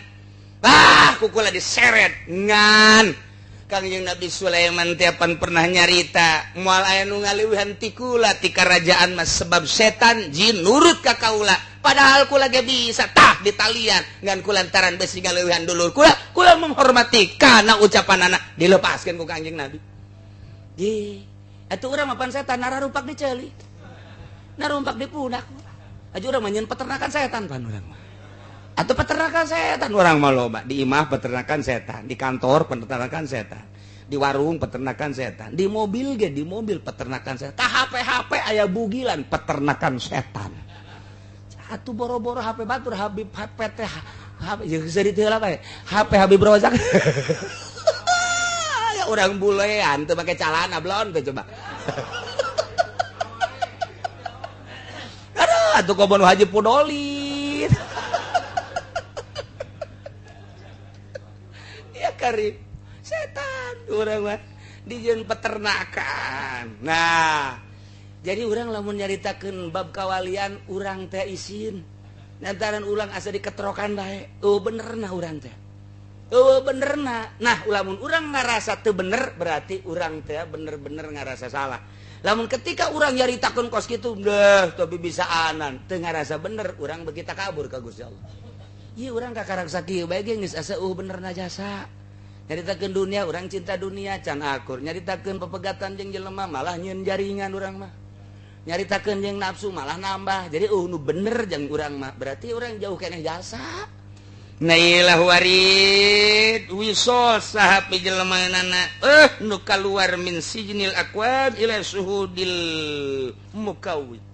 Ah, ku kula diseret ngan Kangjeng Nabi Sulaiman tiapan pernah nyarita moal aya nu ngaleuwihan ti kula ti karajaan mah sebab setan jin nurut ka kaula padahal kula ge bisa tah ditalian ngan kulantaran besi ngaleuwihan dulur kula kula menghormati kana ucapanana dilepaskeun ku Kangjeng Nabi. Ye atuh urang mah pan setan nararupak di ceuli narumpak di pundak aja urang mah nyeun peternakan setan pan urang mah. Atau peternakan setan orang mah loba di imah peternakan setan, di kantor peternakan setan, di warung peternakan setan, di mobil ge di mobil peternakan setan, ka HP aya bugilan peternakan setan. Atuh boro-boro HP batur Habib HP teh HP jeung seuri teh heula bae. HP Habib Rozak. Ya urang bulean teu make calana blon teh coba. Aduh atuh kobon Haji Pudolin. Karib setan urang mah dijieun peternakan. Nah, jadi urang lamun nyaritakeun bab kawalian urang teh isin. Lantaran urang asa diketrokan bae. Oh benerna urang teh. Oh benerna. Nah, lamun urang ngarasa teu bener berarti urang teh bener-bener ngarasa salah. Lamun ketika urang nyaritakeun kos kitu, deh tapi bisa anan teu ngarasa bener, urang beuki takabur ka Gusti Allah. Ieu urang kakarak sakieu bae ge geus asa benerna jasa. Nyaritakeun dunia urang cinta dunia can akur, nyaritakeun pepegatan jeung jelema malah nyieun jaringan urang mah, nyaritakeun jeung nafsu malah nambah. Jadi nu bener jeung urang mah berarti urang jauh keneh jasa. Nailah warid wisol saha pijelemaanana nu kaluar min sijnil aqwam ila suhudil mukawwid,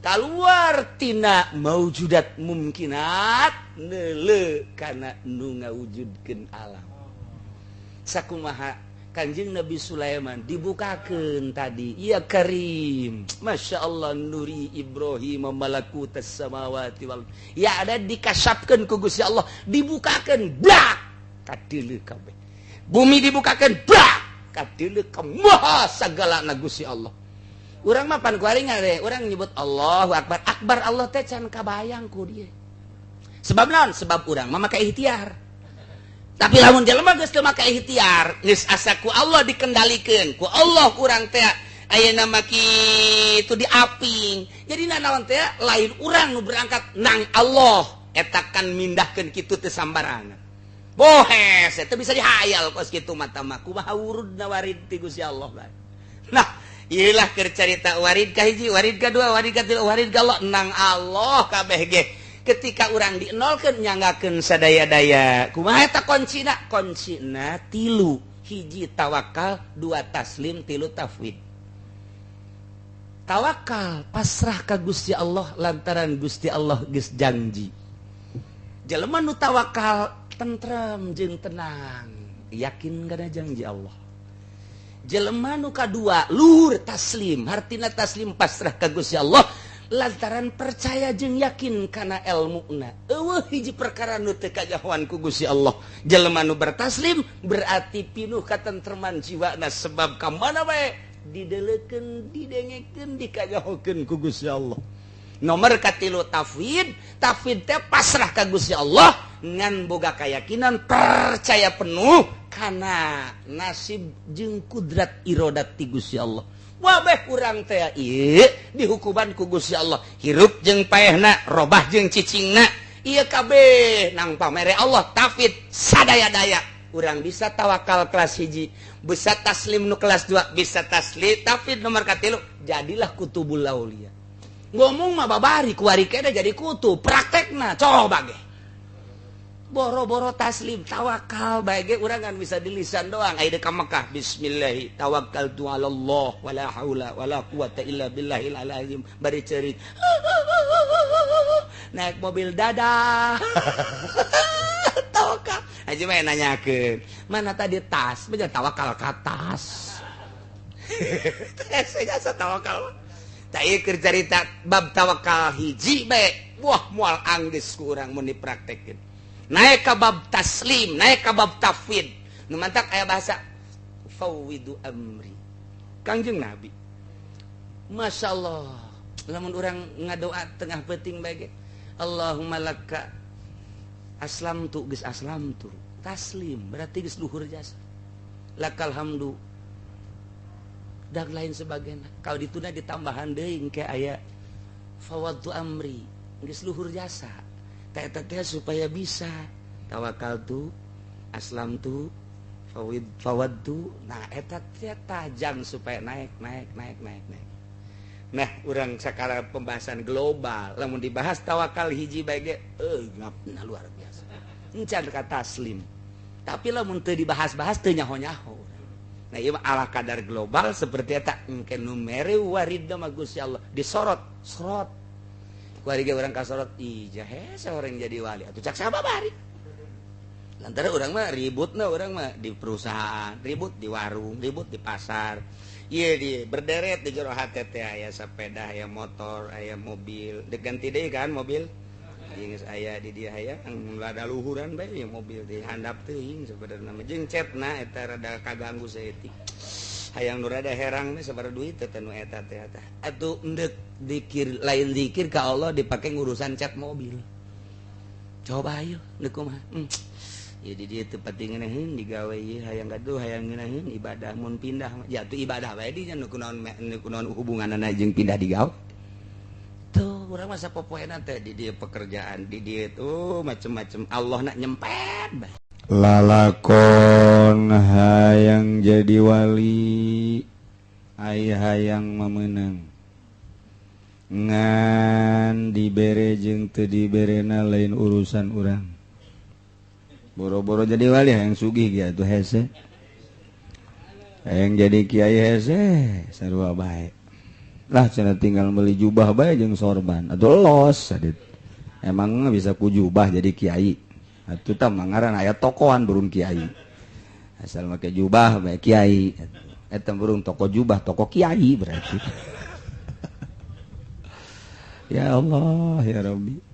kaluar tina maujudat mumkinat neuleu kana nu ngawujudkeun alam. Sakumaha Kanjeng Nabi Sulaiman dibukakeun tadi, ya Karim, Masya Allah nuri Ibrahim malakutas samawati wal, ya ada dikasapkeun ku Gusti Allah, dibukakeun blak kadeuleu kabeh, bumi dibukakeun blak kadeuleu ka maha sagalana Gusti Allah. Urang mah pan kuari ngare, urang nyebut Allahu Akbar, akbar Allah teh can kabayang ku dieu. Sebab naon? Sebab urang mah make ikhtiar. Tapi lamun jelema geus teu make ikhtiar, geus asa ku Allah dikendalikeun, ku Allah urang teh ayeuna mah kitu diaping. Jadi nanaon teh lain urang nu berangkat nang Allah, eta kan mindahkeun kitu teh sambarangan. Bohes, eta bisa dihayal kos kitu mata mah kumaha wurudna warid ti Gusti Allah bae. Nah, ieulah keur carita warid ka hiji, warid ka dua, warid ka tilu, warid ka Allah, nang Allah kabeh ge. Ketika urang dienolkeun nyanggakeun sadaya-daya, kumaha eta kuncina? Kuncina tilu, hiji tawakal, dua taslim, tilu tafwid. Tawakal pasrah ka Gusti Allah lantaran Gusti Allah geus janji. Jelema nu tawakal tentrem jeung tenang, yakin kana janji Allah. Jelema nu kadua luhur taslim, hartina taslim pasrah ka Gusti Allah lantaran percaya jeung yakin kana elmuna. Eueuh hiji perkara nu teu kajahoan ku Gusti Allah. Jelema nu bertaslim berarti pinuh katentreman jiwana sebab ka mana bae dideleukeun, didengekeun, dikajahokeun ku Gusti Allah. Nomor katilu tafwid, tafwid teh pasrah ka Gusti Allah ngan boga keyakinan percaya penuh kana nasib jeung kudrat irodat ti Gusti Allah. Wabeh urang teh ieu dihukuman ku Gusti Allah, hirup jeung paehna, robah jeung cicingna, ieu kabeh nang pamere Allah. Tafid sadaya-daya urang bisa tawakal kelas hiji, bisa taslim nu kelas 2, bisa taslim tafid nomor katilu, jadilah kutubul aulia. Ngomong mah babari kuari kene jadi kutub, praktekna coba ge. Boro-boro taslim tawakal bae ge urang kan bisa di lisan doang. Aya ka Mekah bismillahi tawakkaltu ala Allah wala haula wala quwata illa billahil azim, bari ceurik naik mobil dadah. Tawakal aja mah nanyakeun mana tadi tas, bener tawakal ka tas. Saya jasa tawakal. Tak ieu keur carita bab tawakal hiji bae, wah moal anggeus ku urang mun dipraktekkeun. Naik ka bab taslim, naik ka bab tafwid, Nu mantak aya bahasa fawwidu amri. Kangjeng Nabi. Masya Allah, lamun urang ngadoa tengah peuting bae ge, Allahumma laka aslamtu, geus aslamtu, taslim berarti geus luhur jasa. Lakal hamdu dan lain sebagainya. Kalau dituna ditambahan deui engke aya fawwadtu amri, geus luhur jasa. Teh teh supaya bisa tawakal tu, aslam tu, fawid fawadtu. Nah, eta teh tajam supaya naik naik naik naik naik. Nah, urang sekarang pembahasan global, lamun dibahas tawakal hiji bae ge ngapna luar biasa. Encan ka taslim. Tapi lamun teu dibahas-bahas teu nyaho-nyaho. Nah, ieu mah ala kadar global seperti eta engke nu mere waridna mah Gusti Allah disorot, sorot. Kuari ge urang kasorot, ih jahe seorang jadi wali atuh cak sababari. Lantaran urang mah ributna urang mah di perusahaan, ribut di warung, ribut di pasar. Iya di berderet di jero hate teh aya sepeda, aya motor, aya mobil. Diganti deui kan mobil. Geus aya di dieu aya rada luhuran bae ya mobil di handap teuing sebenarna mah jeung cetna eta rada kaganggu saeutik. Hayang nu rada herang mah sabaraha duit teh nu eta teh eta. Atuh endek dikir lain dikir ka Allah dipake ngurusan cat mobil. Coba ayo deuk kumaha. Ya di dieu teu pati ngeunaheun digawe ieu hayang gaduh hayang ngeunaheun ibadah mun pindah ya atuh ibadah bae di nya nu kunaon hubunganna jeung pindah digawe. Tuh urang mah sapopoena teh di dieu pekerjaan di dieu tuh macem-macem Allah nak nyempet bae. Lalakon hayang jadi wali ai hayang memenang ngan dibere jeung teu diberena lain urusan urang. Boro-boro jadi wali hayang sugih ge atuh hese. Hayang jadi kiai hese sarua bae. Lah cenah tinggal beli jubah bae jeung sorban atuh los adit. Emang bisa ku jubah jadi kiai. Atuh tah mangaran aya tokoan burung kiai. Asal make jubah bae kiai. Eta burung toko jubah, toko kiai berarti. Ya Allah, ya Rabbi.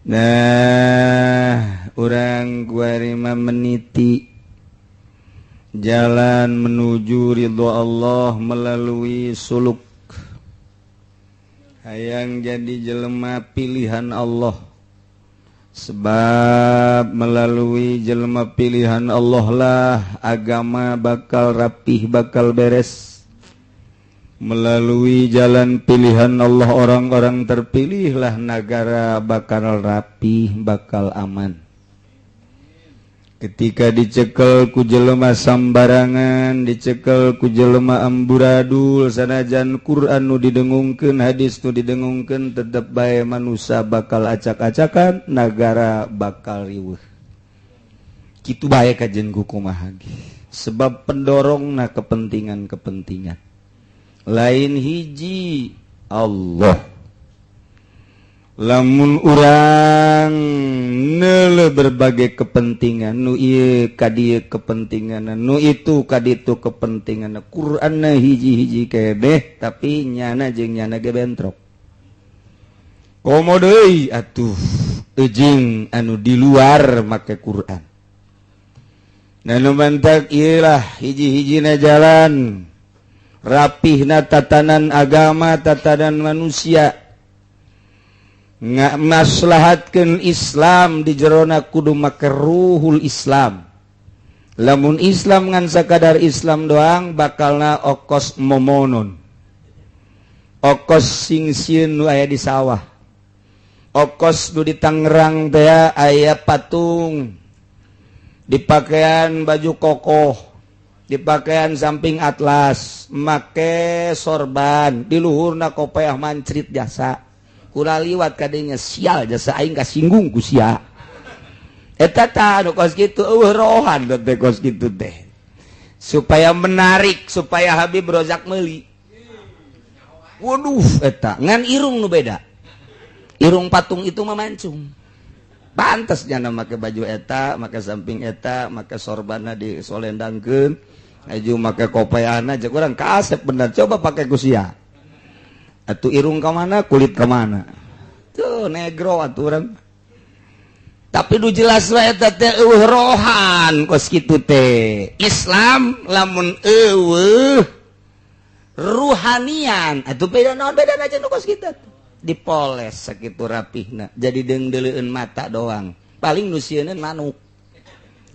Nah, urang kuarima meniti jalan menuju ridho Allah melalui suluk. Hayang jadi jelema pilihan Allah. Sebab melalui jelema pilihan Allah lah agama bakal rapih, bakal beres. Melalui jalan pilihan Allah orang-orang terpilihlah negara bakal rapih, bakal aman. Ketika dicekel ku jelema sambarangan, dicekel ku jelema amburadul, sanajan Quran nu didengungkeun, hadis nu didengungkeun, tetep bae manusia bakal acak-acakan, negara bakal riweuh. Kitu bae kajen ku kumaha ge. Sebab pendorongna kepentingan-kepentingan. Lain hiji Allah. Lamun urang neuleuh berbagai kepentingan, nu ieu ka dieu kepentingan, nu itu ka ditu kepentingan, Qur'anna hiji-hiji kebeh tapi nyana jeung nyana ge bentrok. Komo deui atuh eujing anu di luar make Qur'an. Nah nu mantak ieu lah hiji-hijina jalan rapihna tatanan agama, tatanan manusia. Nggak maslahatkeun Islam di jerona kudu make ruhul Islam. Lamun Islam ngan sakadar Islam doang bakalna okos momonon. Okos sing sieun nu aya di sawah. Okos nu di Tangerang teh aya patung. Dipakaian baju kokoh, dipakaian samping atlas, make sorban, di luhurna kopeah mancrit jasa. Kula liwat kadenya sial jasa aing kasinggung ku sia. Eta tah anu kos kitu eueuh rohan teh kos kitu teh. Supaya menarik, supaya Habib Rozak meuli. Waduh eta ngan irung nu beda. Irung patung itu mah mancung. Pantes nyana make baju eta, make samping eta, make sorbanna disolendangkeun, aju make kopeahna jeung urang kaasep bener coba pake ku sia. Atuh irung ka mana, kulit ka mana. Tuh negro atuh urang. Tapi du jelas wae eta teh eueuh rohan kos kitu teh. Islam lamun eueuh ruhanian atuh beda naon, beda aja nu kos kitu. Dipoles sakitu rapihna jadi deungdeuleun mata doang. Paling nu sieun manuk.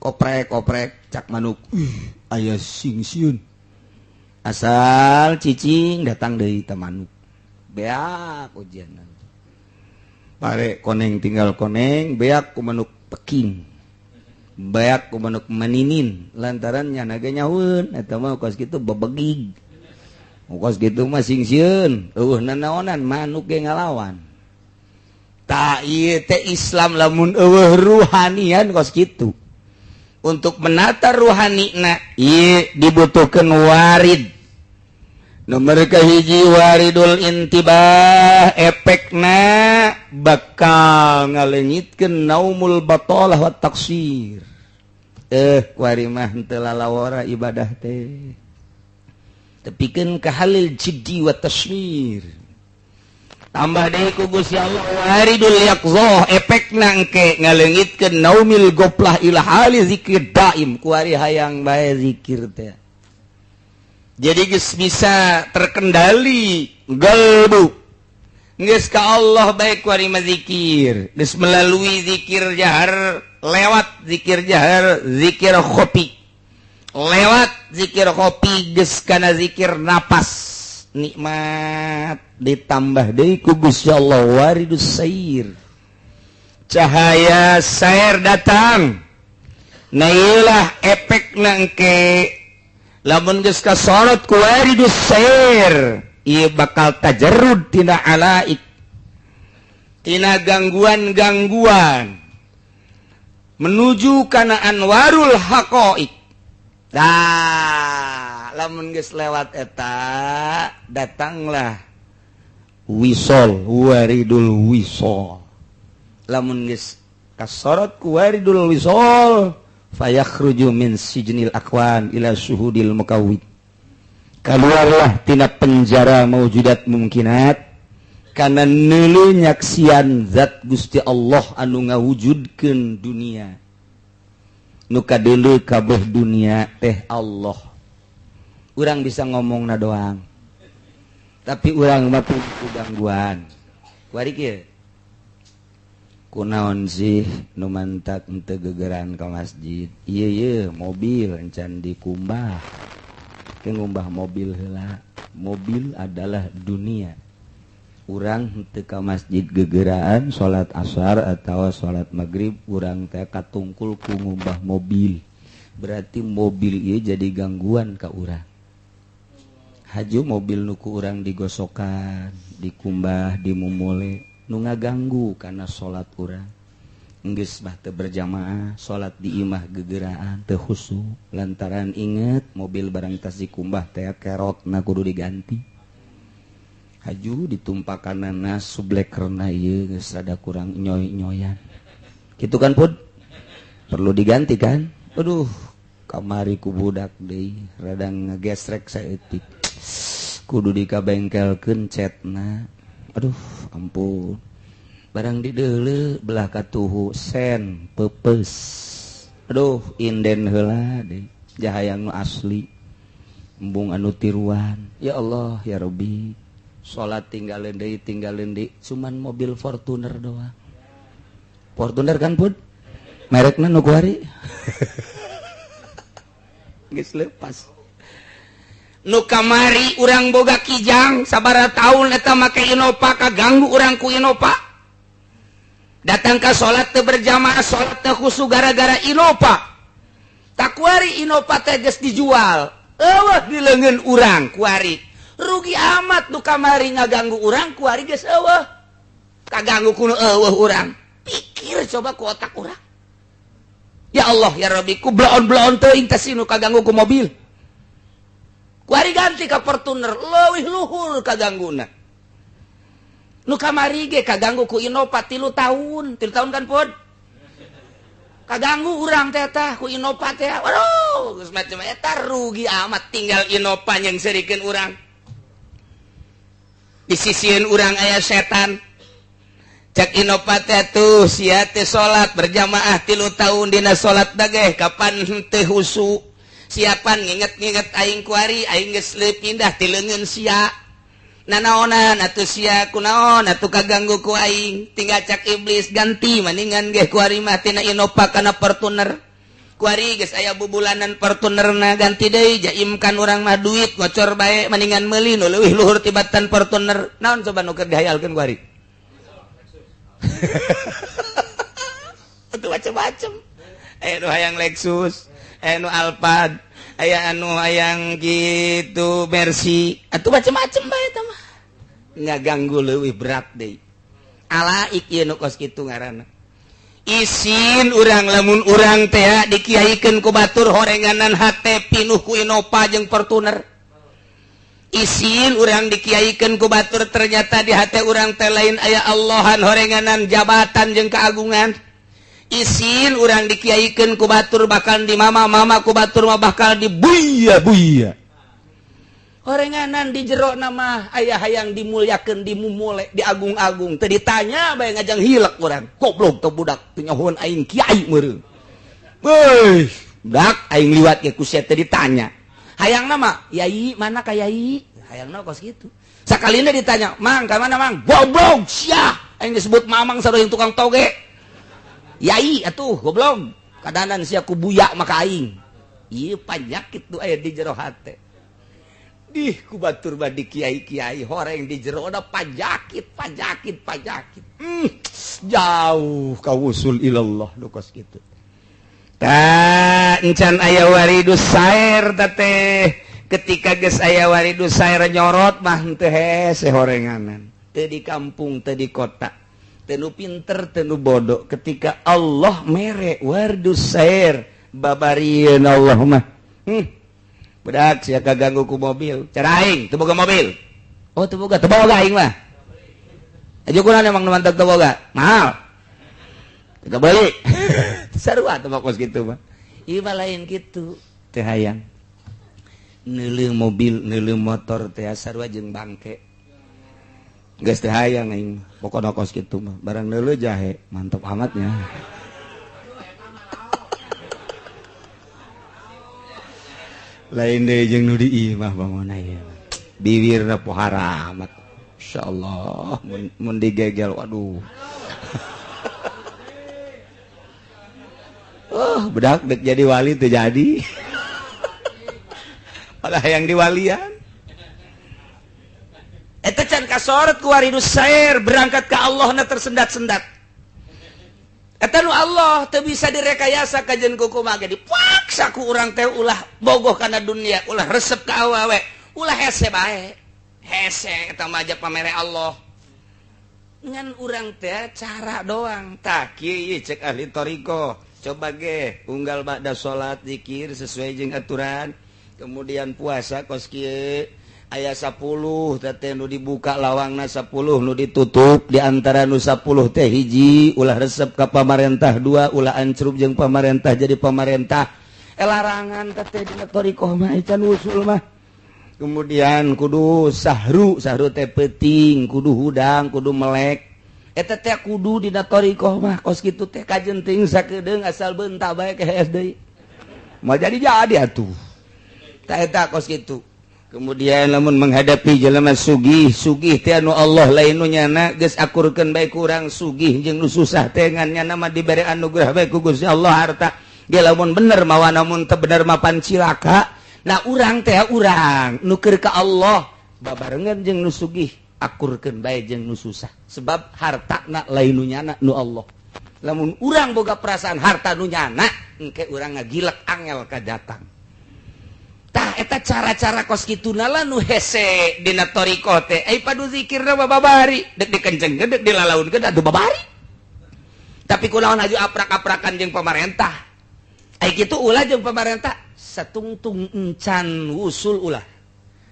Koprek-koprek cak manuk. Ih, aya sing sieun. Asal cicing datang deui teh manuk. Beak ujian. Pare koneng tinggal koneng, beak ku manuk peking. Beak ku manuk meninin lantaran nyana ge nyahueun eta mah kos kitu bebegig. Kos kitu mah sing sieun, eueuh nanaonan manuk ge ngalawan. Tah ieu teh Islam lamun eueuh ruhanian kos kitu. Untuk menata ruhanina ieu dibutuhkeun warid. Nomor kahiji waridul intibah, efekna bakal ngaleungitkeun naumul batalah wa taksir. Kuari mah henteu lalawara ibadah teh. Tepikeun ka halil jiddi wa tasmir. Tambah deui ku Gusti Allah waridul yaqzah, efekna engke ngaleungitkeun naumil goflah ila hali zikir daim. Kuari hayang bae zikir teh. Jadi geus bisa terkendali galbu. Geus ka Allah bae kuari mah zikir. Geus melalui zikir jahar, lewat zikir jahar, zikir khofi. Lewat zikir khofi geus kana zikir napas. Nikmat ditambah deui ku Gusti Allah waridus sair. Cahaya sair datang. Nah ieulah efekna engke lamun geus kasorot ku waridus sair, ieu bakal tajarrud tina alaik, tina gangguan-gangguan menuju kana anwarul haqaiq. Dah, lamun geus lewat eta datanglah wisol, waridul wisol. Lamun geus kasorot ku waridul wisol, fayakhruju min sijnil akwan ila syuhudil mukawwid. Keluarlah tina penjara maujudat mumkinat kana neuleu nyaksian zat Gusti Allah anu ngawujudkeun dunia. Nu kadeuleu kabeh dunia teh Allah. Urang bisa ngomongna doang, tapi urang mah ku gangguan. Kuari kieu. Kunaon sih nu mantak henteu gegeran ka masjid? Ieu ye mobil encan dikumbah. Ke ngumbah mobil heula. Mobil adalah dunia. Urang henteu ka masjid gegeraan salat asar atau salat maghrib, urang teh katungkul ku ngumbah mobil. Berarti mobil ieu jadi gangguan ka urang. Haju mobil nu ku urang digosokan, dikumbah, dimumule, nu ngaganggu kana salat urang. Geus mah teu berjamaah, salat di imah gegeraan teu khusyuk lantaran inget mobil barang tas dikumbah teh kerotna kudu diganti. Haju ditumpakanana sublekerna ieu geus rada kurang nyoy-nyoyan. Kitu kan Pud? Perlu diganti kan? Aduh, kamari ku budak deui rada ngegesrek saeutik. Kudu dikabengkelkeun cetna. Aduh, ampun. Barang dideuleu belah katuhu sen peupeus. Aduh, inden heula deui. Jahayang nu asli. Embung anu tiruan. Ya Allah, ya Rabbi. Salat tinggalin deui, cuman mobil Fortuner doang. Fortuner kan Pud? Merekna nu kuari. Geus lepas. Nu kamari urang boga Kijang sabaraha tahun eta make Innova, kaganggu urang ku Innova. Datang ka salat teu berjamaah, salat teu khusyuk gara-gara Innova. Takuari Innova teh geus dijual. Eueuh di leungeun urang kuari. Rugi amat nu kamari ngaganggu urang kuari geus eueuh. Kaganggu ku nu eueuh urang. Pikir coba ku otak urang. Ya Allah ya Rabbi, ku bloon-bloon teuing teh nu kaganggu ku mobil. Kuari ganti ka Fortuner, leuwih luhur kagangguna. Nu kamari ge kaganggu ku Innova 3 tahun, 3 tahun kan Pud? Kaganggu urang teh tah ku Innova teh. Waduh, geus macam eta rugi amat tinggal Innova yang serikeun urang. Di sisieun urang aya setan. Cak Innova teh tuh sia teh salat berjamaah 3 tahun dina salat dageh kapan teu husu. Siapan nginget-nginget aing kuari aing geus pindah ti leungeun sia. Nanaonan atuh sia kunaon atuh kaganggu ku aing. Tinggal cak iblis ganti maningan geh kuari mah tina Innova kana Fortuner. Kuari geus aya bubulanan Fortunerna ganti deui jaimkan urang mah duit ngocor bae maningan meuli nu leuwih luhur tibatan Fortuner. Naon coba nu keur dihayalkeun kuari? Itu macem-macem. Aya nu hayang Lexus, aya nu Alphard, aya anu hayang gitu Mercy, atuh macem-macem bae eta mah. Ngaganggu leuwih berat deui. Alaik ieu nu kos kitu ngaranna. Isin urang lamun urang teh dikiaikeun ku batur horenganan hate pinuh ku Innova jeung Fortuner. Isin urang dikiaikeun ku batur ternyata di hate urang teh lain aya Allahan horenganan jabatan jeung keagungan. Isin urang dikiaikeun ku batur bakal di mama-mama ku batur mah bakal di buya-buya. Horenganan di jero nama aya hayang dimulyakeun dimumule diagung-agung teu ditanya bae ngajang hilek urang. Goblok teu budak teu nyahoan aing kiai meureun. Weuh, budak aing liwat ge ku sia teu ditanya. Hayang nama yai mana ka yai hayang nama kos gitu. Sakalina ditanya mang ka mana mang goblok sia aing disebut mamang sarua yang tukang toge yai atuh goblok kadanan sia ku buya maka aing ieu panyakit nu aya di jero hate dih ku batur mah di kiai-kiai horeng di jero da panyakit panyakit panyakit jauh ka wusul ilallah nu kos kitu. Ta encan aya waridus sair teh ketika geus aya waridus sair nyorot mah teu hese horenganan teu di kampung teu di kota teu nu pinter teu nu bodoh ketika Allah mere waridus sair babarieun Allah mah budak sia kaganggu ku mobil cara aing teu boga mobil oh teu boga teu boga aing mah aja kunaon emang nu mantap teu boga mahal teu beli sarua teh kos kitu mah ieu mah lain kitu teh hayang neuleuh mobil neuleuh motor teh sarua jeung bangke geus teh hayang aing pokona kos kitu mah barang neuleuh jahe mantap amatnya lain deui jeung nu di imah bangunna ieu bibirna pohara amat insyaallah mun digegel waduh. Oh, bedak dek jadi wali teu jadi. Malah yang diwalian. Eta can kasorot ku waridus sair berangkat ke Allah na tersendat-sendat. Eta nu Allah teu bisa direkayasa kajen kumaha ge dipaksa ku urang teh ulah bogoh kana dunia, ulah resep ka awewe, ulah hese bae. Hese eta mah aja pamere Allah. Ngan urang teh cara doang. Tah kieu cek ahli thariqah. Coba ge unggal ba'da salat zikir sesuai jeung aturan, kemudian puasa kos kieu aya 10 teh nu dibuka lawangna 10 nu ditutup di antara nu 10 teh hiji ulah resep ka pamarentah 2 ulah ancrub jeung pamarentah jadi pamarentah larangan teh dina thariqah mah can usul mah. Kemudian kudu sahru sahru teh peuting kudu hudang kudu melek eta teh kudu dina thariqah mah kos kitu teh kajenting sakedeung asal beunta bae ke hees deui moal jadi-jadi atuh tah eta kos kitu. Kemudian lamun menghadapi jelema sugih sugih teh anu Allah lain nu nyana geus akurkeun bae ku urang sugih jeung nu susah teh ngan nyana mah dibere anugerah bae ku Gusti Allah harta ge lamun bener mawa namun teu bener mah pan cilaka. Nah urang teh urang nu keur ka Allah babarengan jeung nu sugih akurkeun bae jeung nu susah sebab hartana lain nu nyana nu Allah. Lamun urang boga perasaan harta nu nyana engke urang ngagilek angel ka datang. Tah eta cara-cara kos kitu nala nu hese dina thariqah teh ai padu zikirna mah babari dek dikencengkeun dek dilalaunkeun atuh babari. Tapi kunaon aju aprak-aprakan jeung pamarentah. Ai kitu ulah jeung pamarentah satungtung encan usul ulah.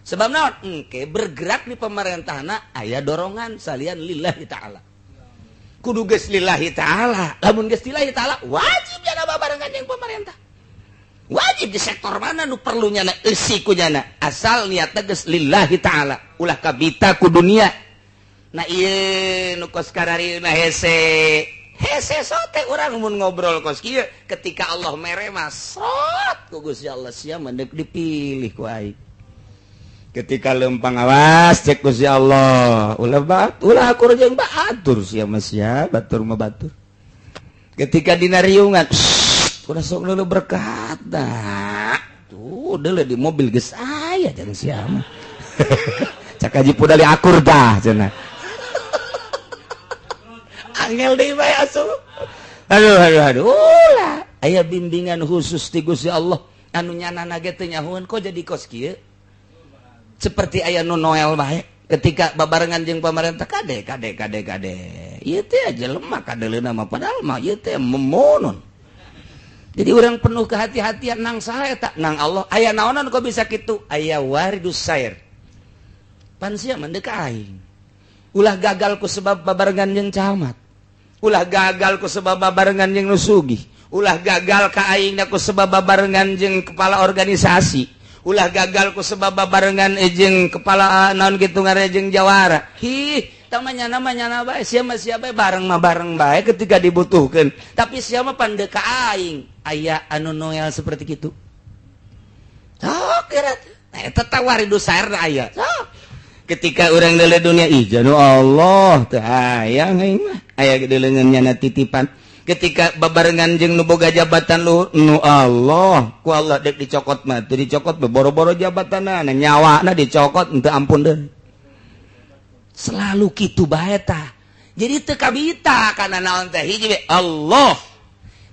Sebab naon engke bergerak di pemerintahna aya dorongan salian lillahi ta'ala. Kudu geus lillahi ta'ala. Lamun geus lillahi ta'ala wajib jana babarengan jeung pemerintah. Wajib di sektor mana nu perlu nyana eusi ku nyana asal niatna geus lillahi ta'ala. Ulah kabita ku dunia. Nah ieu nu kos kararieuna hese. Hese sote urang mun ngobrol kos kieu ketika Allah mere mah sot ku Gusti Allah sia mendek dipilih ku aing. Ketika lempang awas cek Gusti Allah, ulah bat, ulah akur jeung batur sia mah sia, batur mah batur. Ketika dina riungan, ulah sok leuleuh berkat dah. Tuh deuleuh di mobil geus aya jeung sia mah. Cak haji pudali akur dah cenah. Angel deui bae asuh. Aduh aduh aduh. Ulah aya bimbingan khusus ti Gusti Allah anu nyanana ge teu nyahoeun kok jadi kos kieu. Seperti aya nu Noel bae ketika babarengan jeung pamarentah kade kade kade kade. Ieu teh jelema kadeleuna mah padahal mah ieu teh memonon. Jadi urang penuh kehati-hatian nang saha eta nang Allah aya naonan kok bisa kitu aya waridus sair. Pan sia mah deuk aing. Ulah gagal ku sebab babarengan jeung camat. Ulah gagal ku sebab babarengan jeung nu sugih. Ulah gagal ka aing ku sebab babarengan jeung kepala organisasi. Ulah gagal ku sebab babarengan jeung kepala naon kitu ngaran jeung jawara. Hi, tamanya namanya bae sia mah sia bae bareng mah bareng bae ketika dibutuhkeun. Tapi sia mah pan deuk ka aing. Aya anu Noel seperti kitu. Sok kira eta teh waridus sair aya. Sok. Ketika urang deuleu dunia ih janu Allah teu hayang aing mah. Aya deuleuneun nyana titipan. Ketika babarengan jeung nu boga jabatan luhur nu Allah ku Allah deuk dicokot mah teu dicokot boro-boro jabatanna nyawana dicokot henteu ampun deui. Selalu kitu bae tah. Jadi teu kabita kana naon teh hiji we Allah.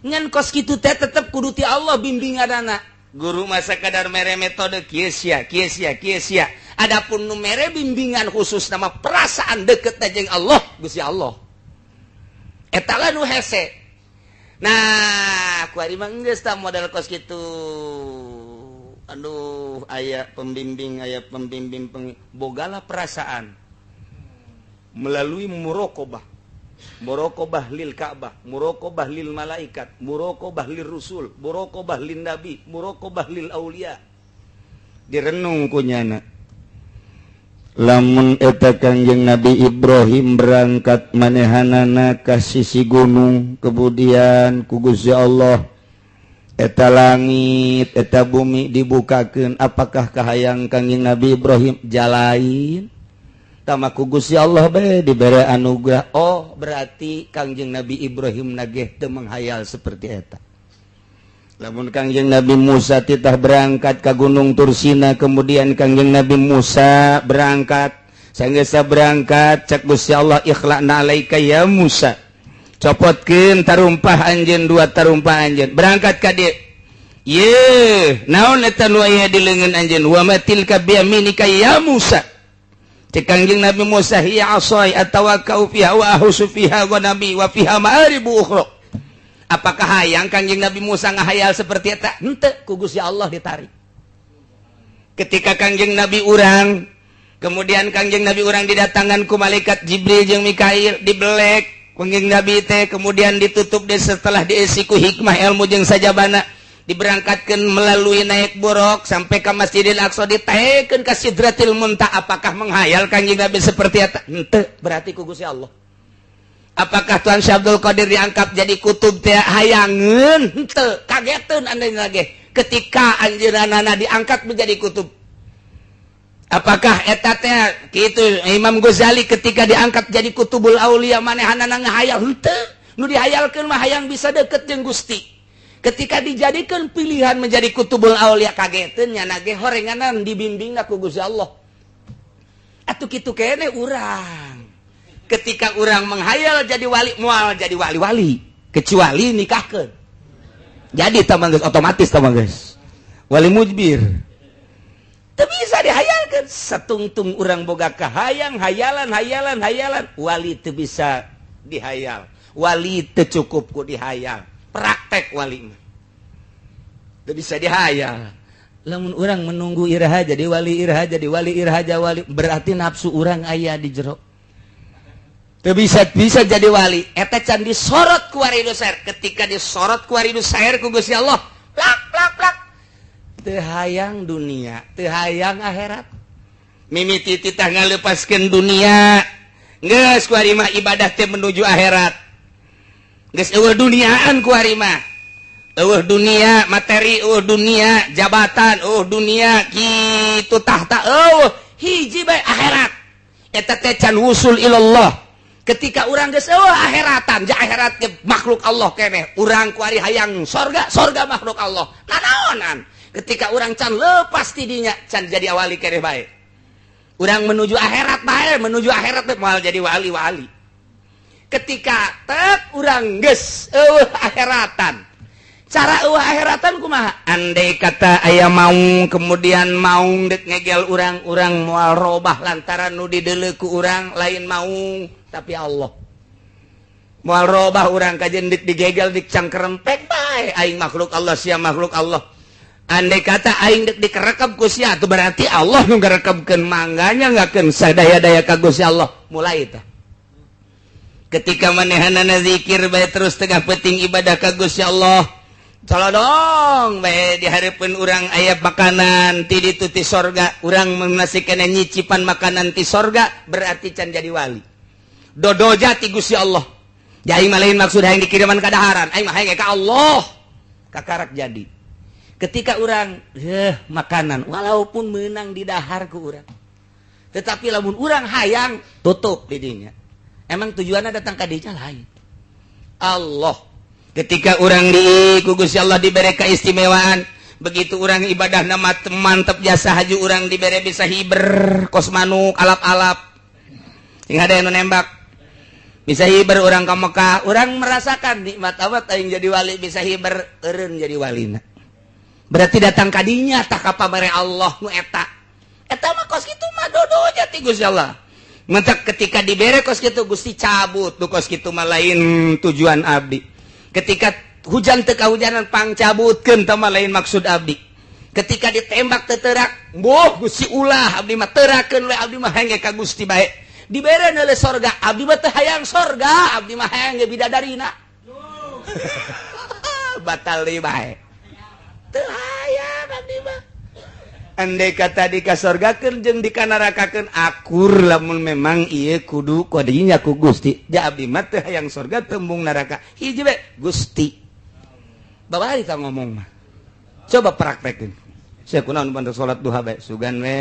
Ngan kos kitu teh tetep kudu ti Allah bimbinganana. Guru masa kadar mere metode kieu sia kieu sia kieu sia. Adapun nu mere bimbingan khusus nama perasaan deket jeung Allah Gusti Allah. Eta lah nu hese. Nah, kuari mah geus tah model kos kitu. Aduh, aya pembimbing bogalah perasaan melalui muraqabah. Muraqabah lil Ka'bah, muraqabah lil malaikat, muraqabah lir rusul, muraqabah lin nabi, muraqabah lil aulia. Direnung ku nyana. Lamun eta Kangjeng Nabi Ibrahim berangkat manehanana ka sisi gunung kemudian ku Gusti Allah eta langit eta bumi dibukakeun apakah kahayang Kangjeng Nabi Ibrahim jalain tama ku Gusti Allah bae dibere anugerah. Oh berarti Kangjeng Nabi Ibrahim nageh teu menghayal seperti eta. Lamun Kangjeng Nabi Musa titah berangkat ke Gunung Tursina kemudian Kangjeng Nabi Musa berangkat sanggesa berangkat cek Gusti Allah ikhla'na alaika ya Musa copotkeun tarumpah anjeun dua tarumpah anjeun berangkat ka dieu ye naon eta nu aya di leungeun anjeun wa matilka biyaminika ya Musa cek Kangjeng Nabi Musa hiya asai atawakkau fiha wa ahusu fiha wa nabi wa fiha ma'aribu ukhra. Apakah hayang Kangjeng Nabi Musa ngahayal seperti eta? Henteu, ku Gusti Allah ditarik. Ketika Kangjeng Nabi urang, kemudian Kangjeng Nabi urang didatangan ku malaikat Jibril jeung Mikail, dibelek Kangjeng Nabi teh kemudian ditutup deh setelah diisi ku hikmah ilmu jeung sajabana, diberangkatkeun melalui naik buruk sampai ke Masjidil Aqsa ditaekeun ka Sidratil Muntaha. Apakah menghayal Kangjeng Nabi seperti eta? Henteu, berarti ku Gusti Allah. Apakah Tuan Syekh Abdul Qadir diangkat jadi kutub teh hayangeun? Henteu, kageteun anjeunna ge ketika anjeunna diangkat menjadi kutub. Apakah eta teh kitu Imam Ghazali ketika diangkat jadi kutubul aulia manehanana ngahayal? Henteu, nu dihayalkeun mah hayang bisa deket jeung Gusti. Ketika dijadikeun pilihan menjadi kutubul aulia kageteun nya ge horenganan dibimbingna ku Gusti Allah. Atuh kitu keneh urang. Ketika orang menghayal jadi wali, mual jadi wali-wali kecuali nikahkeun. Jadi tamang geus otomatis tamang geus. Wali mujbir. Teu bisa dihayalkeun. Satungtung urang boga kahayang, hayalan, hayalan, hayalan, wali teu bisa dihayal. Wali teu cukup ku dihayal. Praktek wali mah. Teu bisa dihayal. Lamun urang menunggu iraha jadi wali, iraha jadi wali, iraha jadi wali, berarti nafsu urang aya di jero. Teu bisa jadi wali. Eta can disorot ku waridus sair. Ketika disorot ku waridus sair ku Gusti Allah, plak plak plak. Teu hayang dunia, teu hayang akhirat. Mimiti titah ngalepaskeun dunia. Geus kuari mah ibadah teh menuju akhirat. Geus eueuh duniaan kuari mah. Eueuh dunia materi, eueuh dunia jabatan, eueuh dunia kitu tahta, eueuh hiji bae akhirat. Eta teh can wusul ilallah. Ketika urang geus eueuh akhiratan, ja akhirat ge makhluk Allah keneh. Urang kuari hayang sorga, sorga makhluk Allah. Nanaonan? Ketika urang can lepas ti dinya, can jadi wali keneh bae. Urang menuju akhirat bae, menuju akhirat bae moal jadi wali-wali. Ketika tet urang geus eueuh akhiratan. Cara eueuh akhiratan kumaha? Andai kata aya maung kemudian maung dek ngegel urang, urang moal robah lantaran nu dideuleu ku urang lain maung tapi Allah. Moal robah urang kajen dek digegel dik cangkerempek bae aing makhluk Allah sia makhluk Allah. Andai kata aing dek dikerekep ku sia tuh berarti Allah nu ngarekepkeun mangganya ngakeun sadaya-daya ka Gusti Allah. Mulai tah. Ketika manehanana zikir bae terus tengah penting ibadah ka Gusti Allah. Colodong bae dihareupeun urang aya makanan ti ditu ti sorga, urang masih keneh nyicipan makanan ti sorga berarti can jadi wali. Dodoja ti Gusti Allah. Ja aing mah lain maksud hayang dikiriman ka daharan, aing mah hayang ka Allah. Kakarak jadi. Ketika urang makanan walaupun menang di dahar ku urang, tetapi lamun urang hayang tutup didinya. Emang tujuannya datang ka dinya lain Allah. Ketika urang di ku Gusti Allah diberi keistimewaan, begitu urang ibadah nama mantep jasa haju urang diberi bisa hiber kos manuk alap-alap sing ada yang nembak, bisa hiber urang ke Mekah, urang merasakan nikmat amat aing jadi wali bisa hiber eureun jadi walina. Berarti datang kadinya tak apa bare Allah nu eta. Eta mah kos kitu mah dodonya ti Gusti Allah. Mentak ketika dibere kos kitu Gusti cabut nu kos kitu mah lain tujuan abdi. Ketika hujan teu kahujanan pangcabutkeun tah mah lain maksud abdi. Ketika ditembak teu teurak, boh Gusti ulah abdi mah teurakeun we abdi mah hayang ka Gusti bae. Dibere neuleuh sorga, abdi mah teu hayang sorga, abdi mah hayang ge bidadarina. Batal deui bae. Teu hayang abdi mah. Andai kata dikasorgakeun jeung dikanarakakeun akur lamun memang ieu kudu kadinya ku Gusti. Ja abdi mah teu hayang sorga tembung neraka. Hiji bae Gusti. Babari ta ngomong mah. Coba praktekeun. Sia kunaon bantu salat duha bae sugan we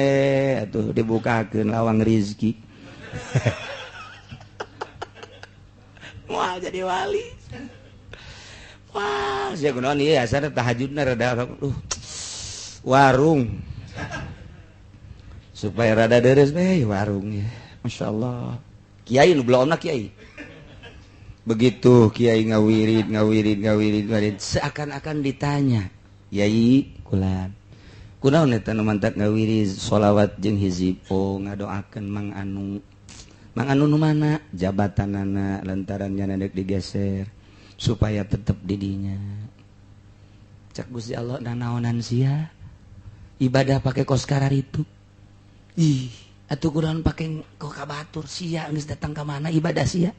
atuh dibukakeun lawang rizki. Moal jadi wali. Wah, sia kunaon ieu asana tahajudna rada warung. Supaya rada deres bae warung ya. Masya Allah. Kiai nu belum kiai. Begitu kiai ngawirid ngawirid ngawirid ngawirid seakan-akan ditanya, "Yai, kulan. Kunaon eta nu mantak ngawirid sholawat jeung hizib?" Oh, ngadoakeun Mang Anu. Mang Anu nu mana? Jabatanana lantaran nya dek digeser supaya tetep didinya. Cak Gusti Allah nanaonan sia? Ibadah pakai kos karar itu. Ih, atuh kunaon pake kok ka batur sia geus datang ka mana ibadah sia?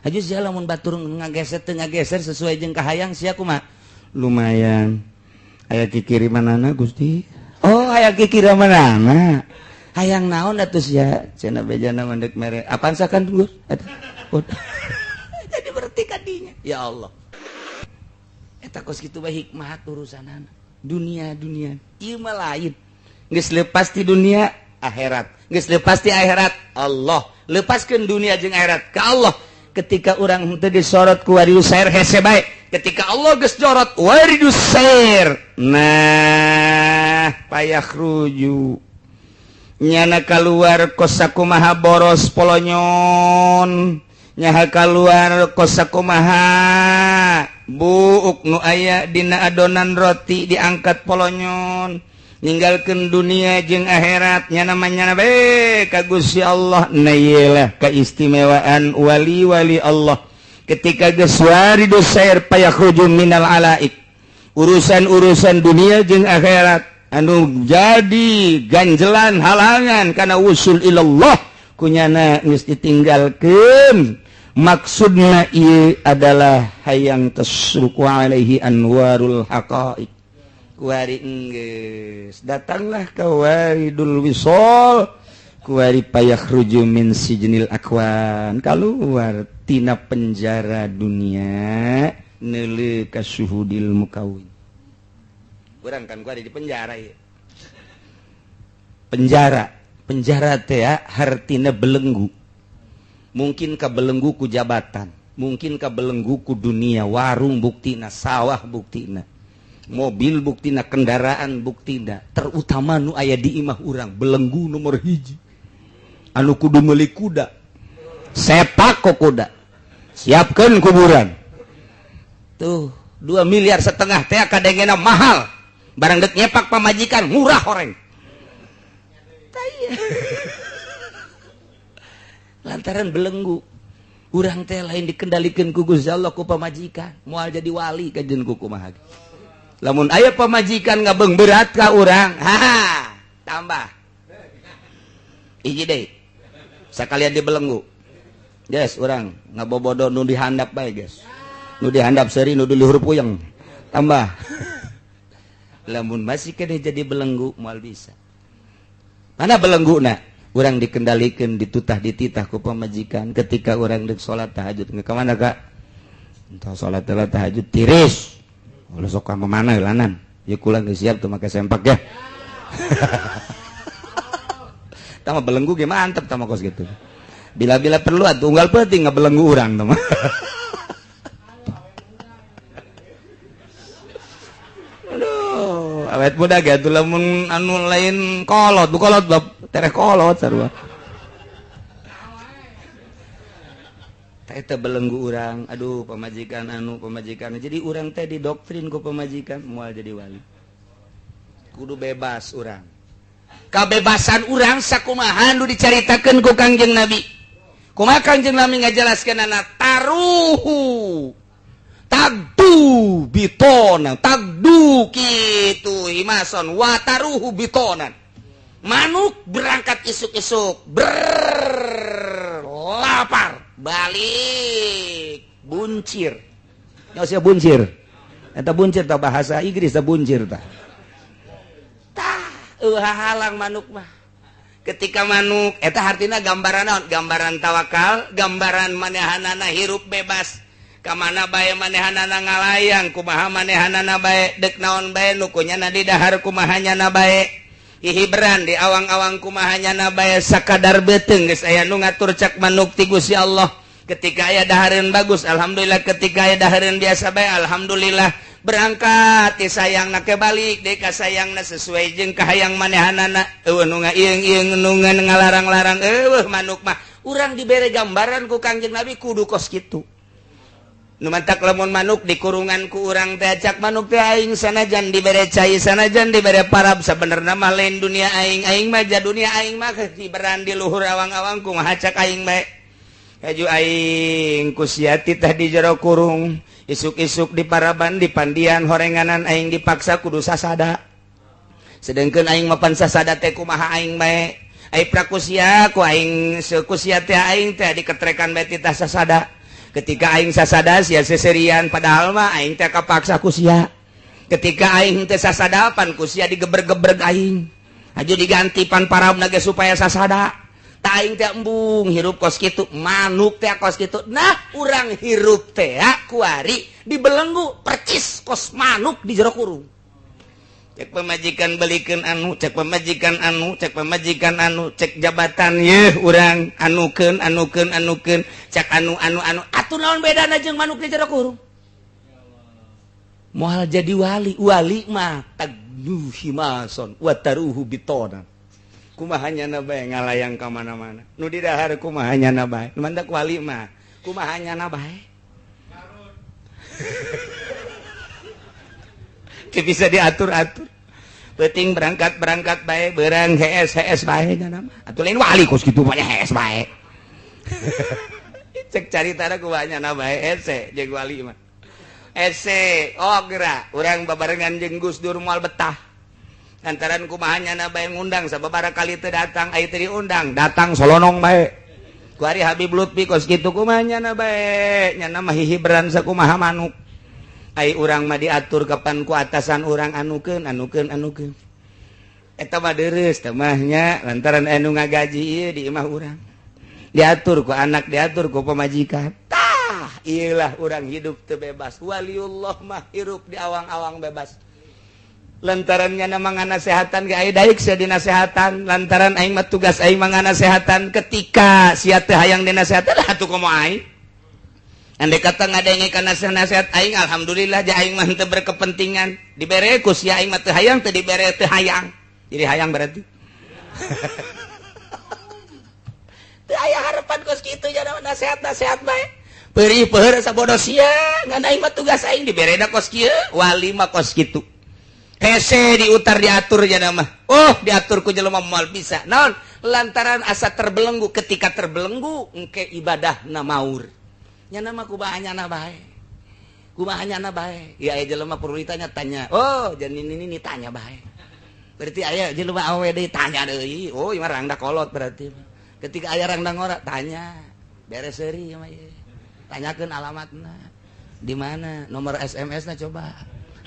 Haju sia lamun batur ngageser teu ngageser sesuai jeung kahayang sia kumaha? Lumayan. Aya kikirimanana Gusti. Oh, aya kikirimanana. Hayang naon atuh sia? Cenah bejana mendek mere. Apaan sakan Gus? Eta. Jadi berarti kadinya. Ya Allah. Eta kos kitu bae hikmah urusanana. Dunia-dunia ieu mah lain. Geus lepas ti dunia akhirat. Geus lepas ti akhirat Allah. Lepaskeun dunia jeung akhirat ka Allah. Ketika urang henteu disorot ku waridus sair hese bae. Ketika Allah geus jorot waridus sair. Nah, payakhruju. Nyana kaluar kos sakumaha boros polonyon. Nyaha kaluar kos sakumaha buuk nu aya dina adonan roti diangkat polonyon, ninggalkeun dunia jeung akhirat nyana manyana bae ka Gusti Allah. Na ieu keistimewaan wali-wali Allah. Ketika geus waridus sair payakhruju minal alaik, urusan-urusan dunia jeung akhirat anu jadi ganjelan halangan kana wusul ilallah kunyana geus ditinggalkeun. Maksudna ieu adalah hayang tasruku alaihi anwarul haqaiq. Kuari enggeus datanglah ka waridul wisol. Kuari payakhruju min sijnil akwan, kaluar tina penjara dunia neuleuh ka syuhudil mukawin. Urang kan kuari di penjara ieu. Penjara, penjara teh hartina belenggu. Mungkin ka belenggu ku jabatan, mungkin ka belenggu ku dunia, warung buktina, sawah buktina, mobil buktina, kendaraan buktina, terutama nu aya di imah urang, belenggu nomor hiji. Anu kudu meuli kuda, sepak ku kuda, siapkeun kuburan. Tuh, 2,5 miliar teh kadengena mahal. Barang dek nyepak pamajikan murah horeng. Lantaran belenggu urang teh lain dikendalikan ku Gusti Allah ku pamajikan, moal jadi wali kajen ku kumaha. Lamun aya pamajikan ngabeng berat ka urang, ha tambah hiji deui sakalian dibelenggu. Guys, urang ngabobodo nu dihandap bae, guys. Nu dihandap seuri, nu di luhur puyeng. Tambah. Lamun masih kene jadi belenggu moal bisa. Mana belengguna? Urang dikendalikan, ditutah dititah ku pamajikan ketika urang dek salat tahajud. Ka mana, Kak? Entah salat tahajud tiris. Ulah sok ka mana heulanan. Ya kula geus siap tuh make sempak ya. Tama belenggu ge mantep tama kos gitu. Bila-bila perlu atuh unggal peuting ngabelenggu urang tama. Aduh, awet muda ge atuh lamun anu lain kolot, bu kolot bab tereh kolot sarua. Eta belenggu urang, aduh pamajikan anu pamajikan. Jadi urang teh didoktrin ku pamajikan moal jadi wali. Kudu bebas urang. Kabebasan urang sakumaha nu dicaritakeun ku Kangjeng Nabi. Kumaha Kangjeng Nabi ngajelaskeunana taruhu tagdu bitona, tagdu kitu himason wa taruhu bitonan. Manuk berangkat isuk-isuk berlapar balik buncir. Nya sia buncir. Eta buncir tah bahasa Inggris tah buncir tah. Halang manuk mah. Ketika manuk eta hartina gambaran naon? Gambaran tawakal, gambaran manehanana hirup bebas. Ka mana bae manehanana ngalayang, kumaha manehanana bae, dek naon bae nu kunyana di dahar kumaha nyana bae. Hihiberan di awang-awang kumaha nyana bae sakadar beuteung geus aya nu ngatur cak manuk ti Gusti Allah. Ketika aya dahareun bagus, alhamdulillah. Ketika aya dahareun biasa bae, alhamdulillah. Berangkat ti sayangna ke balik deui ka sayangna sesuai jeung kahayang manehanana. Eueuh nu ngaieung-ieung nu ngalarang-larang eueuh manuk mah. Urang dibere gambaran ku Kangjeng Nabi kudu kos kitu. Nu mantak lamun manuk dikurungan ku urang teh cak manuk teh aing sanajan dibere cai sanajan dibere parab sabenerna mah lain dunia aing, aing mah ja dunia aing mah hiberan di luhur awang-awang kumaha cak aing bae. Haju aing ku sia titah di jero kurung. Isuk-isuk di paraban di pandian horenganan aing dipaksa kudu sasada. Sedengkeun aing mapan sasada teh kumaha aing bae. Ai prakusia ku aing sekusia teh aing teh diketrekan bae titah sasada. Ketika aing sasada sia seserian padahal mah aing teh kapaksa ku sia. Ketika aing teh sasada pan ku sia digeber-gebreg aing. Haju diganti pan parabna ge supaya sasada. Ta aing teh embung hirup kos kitu, manuk teh kos kitu. Nah, urang hirup teh kuari dibelenggu percis kos manuk di jero kurung. Cek pemajikan belikeun anu, cek pemajikan anu, cek pemajikan anu, cek jabatan yeuh urang anukeun anukeun anukeun, cek anu anu anu. Atuh naon bedana jeung manuk di jero kurung? Moal jadi wali, wali mah tagnu himason wa taruhu bitonan. Kumaha nyana bae ngalayang ka mana-mana. Nu didahar kumaha nyana bae. Nu mandak wali mah kumaha nyana bae. Teu bisa diatur-atur. Peuting berangkat-berangkat bae, beurang hees-hees bae nyana mah. Atuh lain wali kos kitu mah hees bae. Cek caritana kumaha nyana bae hese jeung wali mah. Hese, oh geura urang babarengan jeung Gus Dur moal betah. Lantaran kumaha nyana bae ngundang sababaraha kali teu datang, ai teu diundang, datang solonong bae. Ku ari Habib Lutfi kos kitu kumaha nyana bae, nyana mah hihiberan sakumaha manuk. Ai urang mah diatur kapan ku atasan urang anukeun anukeun anukeun. Eta mah deres temahnya lantaran anu ngagaji ieu di imah urang. Diatur ku anak, diatur ku pamajikan. Tah, iyalah urang hidup teu bebas. Waliullah mah hirup di awang-awang bebas. Lantaran nyana manganasehatan ge aya daik sia dinasehatan, lantaran aing mah tugas aing manganasehatan ketika sia teu hayang dinasehatan lah atuh komo aing. Andai kata ngadenge kana nasihat aing, alhamdulillah ja aing mah teu berkepentingan. Dibere ku sia aing mah teu hayang, teu dibere teu hayang. Jadi hayang berarti. Teu aya harapan kos kitu jana nasihat-nasihat bae. Perih peueur sabodo sia, ngan aing mah tugas aing diberena kos kieu, wali mah kos kitu. Hese diutar diatur jana mah. Oh, diatur ku jelema moal bisa. Naon? Lantaran asa terbelenggu, ketika terbelenggu engke ibadahna maur. Nyana mah kumaha nyana bae. Kumaha nyana bae. Ya aya jelema perlu ditanya tanya. Oh, jangan ini tanya bae. Berarti aya jelema awewe deui tanya deui. Oh, ieu mah rangda kolot berarti. Ketika aya rangda ngora tanya. Beres seuri ieu mah ieu. Tanyakeun alamatna. Di mana? Nomor SMS-na coba.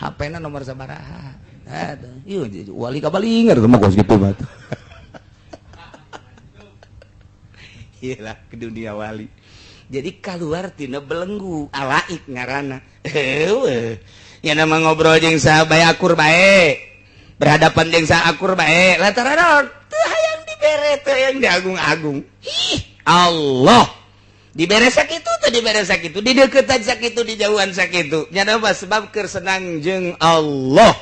HP-na nomor sabaraha. Eta. Ieu wali kabalinger mah kos kitu mah. Iyalah ke dunia wali. Jadi keluar tina belenggu alaik ngaranna. Heueuh. Nya nama ngobrol jeung saha bae akur bae. Berhadapan jeung saha akur bae. Lantaran teu hayang dibere, teu hayang diagung-agung. Ih, Allah. Dibere sakitu teu dibere sakitu, dideuketan sakitu, dijauhan sakitu. Nya mah sebab keur senang jeung Allah.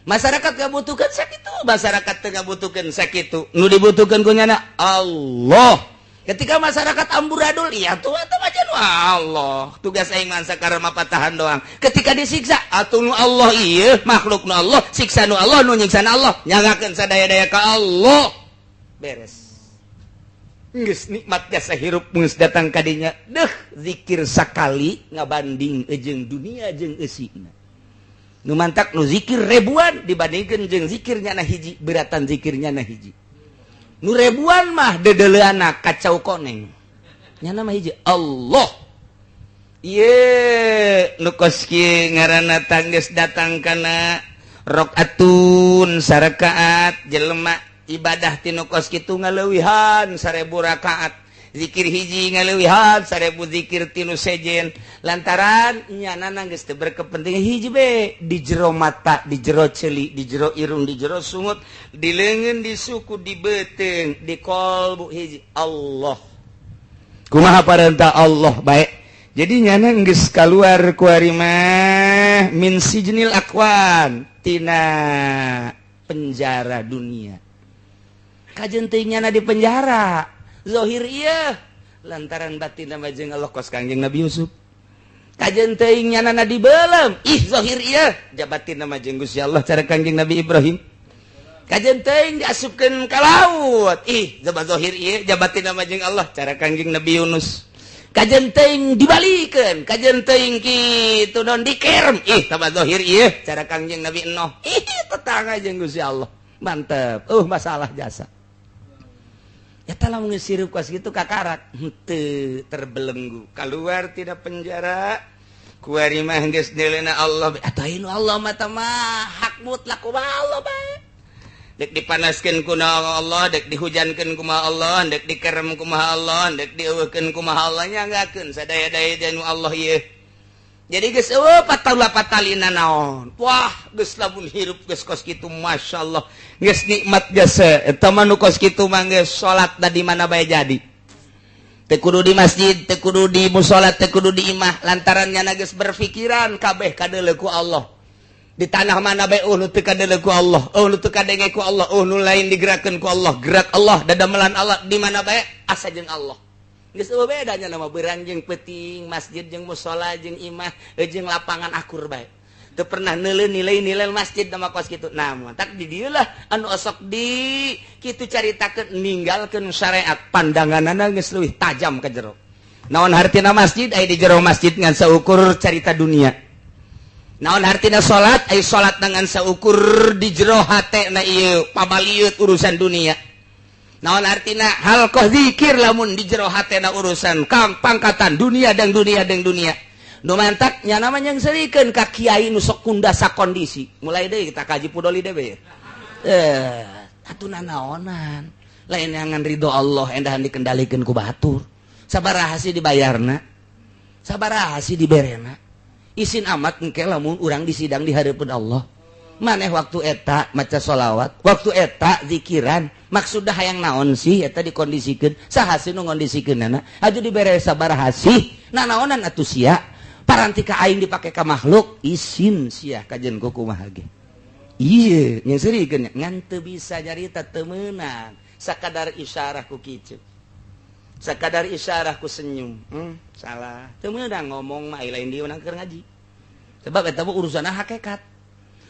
Masyarakat ngabutuhkeun sakitu, masyarakat teu ngabutuhkeun sakitu. Nu dibutuhkeun ku nyana Allah. Ketika masyarakat amburadul, iya tuh atau aja nu Allah. Tugas aing mah sakarema patahan doang. Ketika disiksa, atuh nu Allah ieu, makhluk nu Allah, siksa nu Allah, nu nyiksa Allah, nyangakeun sadaya-daya ka Allah. Beres. Geus nikmat jasa hirup geus datang ka dinya. Deuh, zikir sakali ngabanding jeung dunia jeung eusina. Nu mantak nu zikir ribuan dibandingkeun jeung zikir nyana hiji, beratan zikir nyana hiji. Nu ribuan mah dedeleana kacau koneng. Nyana mah hiji Allah. Ieu nu kos kieu ngaranna tanggeus datang kana rakaatun sarakaat jelema ibadah tinu kos kitu ngaleuwihan 1000 rakaat. Zikir hiji ngaleuwihan 1000 zikir tinu sejen. Lantaran nyana geus teu berkepentingan hiji be di jero mata, di jero ceuli, di jero irung, di jero sungut, di leungeun, di suku, di beuteung, di kolbu hiji Allah. Kumaha parentah Allah bae. Jadi nyana geus kaluar ku ari mah min sijnil akwan tina penjara dunia. Kajen teuing nyana di penjara. Zohir iya lantaran batin nama jeung Allah kos Kangjeng Nabi Yusuf. Kajen teuing nyana di belem ih zohir iya jabatin nama jeung Gusti Allah cara Kangjeng Nabi Ibrahim. Kajen teuing diasupkeun ka laut ih jabat zohir iya jabatin nama jeung Allah cara Kangjeng Nabi Yunus. Kajen teuing dibalikeun, kajen teuing kitu non dikerem ih tabat zohir iya cara Kangjeng Nabi Nuh. Ih tetangga jeung Gusti Allah. Mantep. Masalah jasa. Ya lamun sirup kos gitu kakarak henteu terbelenggu keluar tidak penjara kuari mah geus nilena Allah atuh Allah mah teh mah hak mutlak kumaha Allah bae dek dipanaskeun kumaha Allah dek dihujankeun kumaha Allah dek dikerem kumaha Allah dek dieuweuhkeun kumaha Allah nyanggakeun sadaya-daya jeung Allah ieu. Jadi geus eueuh pataulah patalina naon. Wah, geus lamun hirup geus kos kitu masyaallah. Geus nikmat jasa. Eta mah nu kos kitu mah geus salat da di mana bae jadi. Teu kudu di masjid, teu kudu di musala, teu kudu di imah. Lantaran nyana geus berpikiran kabeh kadeuleu ku Allah. Di tanah mana bae nu teu kadeuleu ku Allah, nu teu kadenge ku Allah, nu lain digerakkeun ku Allah, gerak Allah, dadamelan Allah di mana bae asa jeung Allah. Geus eueuh bedanya nama beurang jeung peuting, masjid jeung musala jeung imah jeung lapangan akur bae. Teu pernah neuleuh nilai-nilai masjid nama kos kitu. Nah, tak di dieu lah anu osok di kitu caritakeun ninggalkeun syariat pandanganana geus leuwih tajam ka jero. Naon hartina masjid aya di jero masjid ngan saukur carita dunia. Naon hartina salat aya salat ngan saukur di jero hatena ieu pabaliut urusan dunia. Naon artina halqah zikir lamun di jero hatena urusan kang pangkatan dunia dan dunia dan dunia. Nu mantak nya nama yang serikeun ka kiai nu sok kundasa kondisi. Mulai deui kita kaji pudoli deui. Atuh nanaonan lain ngan ridho Allah endahan dikendalikeun ku batur. Sabaraha sih dibayarna? Sabaraha sih diberena? Isin amat engke lamun urang disidang di hareupeun Allah. Maneh waktu eta maca sholawat, waktu eta zikiran, maksudna hayang naon sih eta dikondisikeun? Saha sih nu ngondisikeunana? Aju dibere sabaraha sih? Nanaonan atuh sia? Paranti ka aing dipake ka makhluk, isin sia kajen ku kumaha ge. Ieu nya seurikeun ngan teu bisa nyarita teu meunang. Sakadar isyarah ku kicu. Sakadar isyarah ku senyum. Salah. Teu meunang ngomong mah lain di urang keur ngaji. Sebab eta mah urusanna hakikat.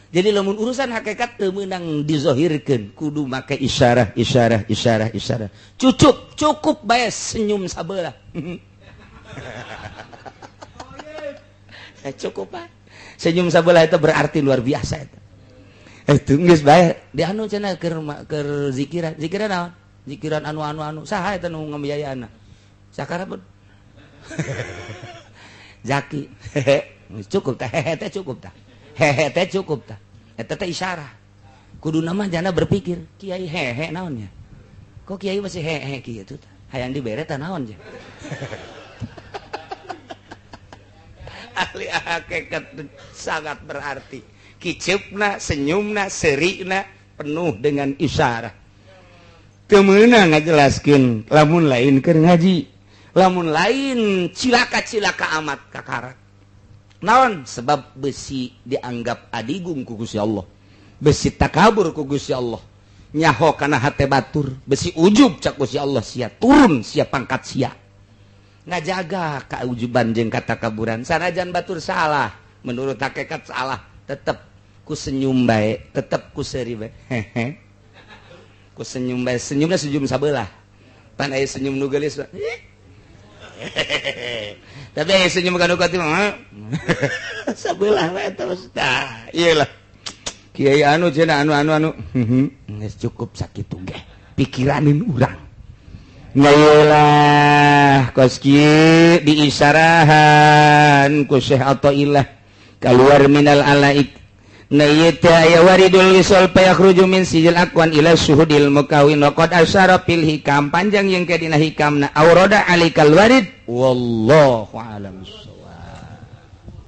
Jadi lamun urusan hakikat teu meunang dizohirkeun, kudu make isyarah, isyarah, isyarat, isyarat. Cukup, cukup bae senyum sabelah. Cukup bae. Senyum sabelah itu berarti luar biasa eta. Itu geus bae di anu cenah keur zikiran. Zikiran naon? Zikiran anu anu anu. Saha eta nu ngabiayana? Sakara pun. Zaki. Cukup tah, hehe teh cukup tah. Hehe teh cukup tah. Eta teh isyarah. Kudu nama jana berpikir, kiai hehe naonnya? Kok kiai masih hehe kieu tah? Hayang dibere tah naon je? Ahli hakikat sangat berarti. Kiceupna, senyumna, serikna penuh dengan isyarah. Teu meunang ngajelaskeun lamun lain keur ngaji. Lamun lain cilaka-cilaka amat kakarak. Naon sebab besi dianggap adigung ku Gusti Allah. Besi takabur ku Gusti Allah. Nyaho kana hate batur, besi ujub cak Gusti Allah sia turun sia pangkat sia. Ngajaga kaujuban jeung katakaburan. Sanajan batur salah, menurut hakikat salah, tetep ku senyum bae, tetep ku seuri bae. Hehe. Ku senyum bae, senyumna senyum sabelah. Pan aya senyum nu geulis. Tapi aya senyum ka nu kati mah sabelah we eta mah. Tah, ieu lah. Kiai anu cenah anu anu anu. Geus cukup sakitu ge. Pikiranin urang. Ngayelah kos kieu diisyarahan ku Syekh Athaillah keluar minal alaik. Na ieu teh aya waridul wisol payakhruju min sijil akwan ila syuhudil mukawin wa qad asyara fil hikam panjang yang ke dina hikamna aurada alikal warid wallahu alam.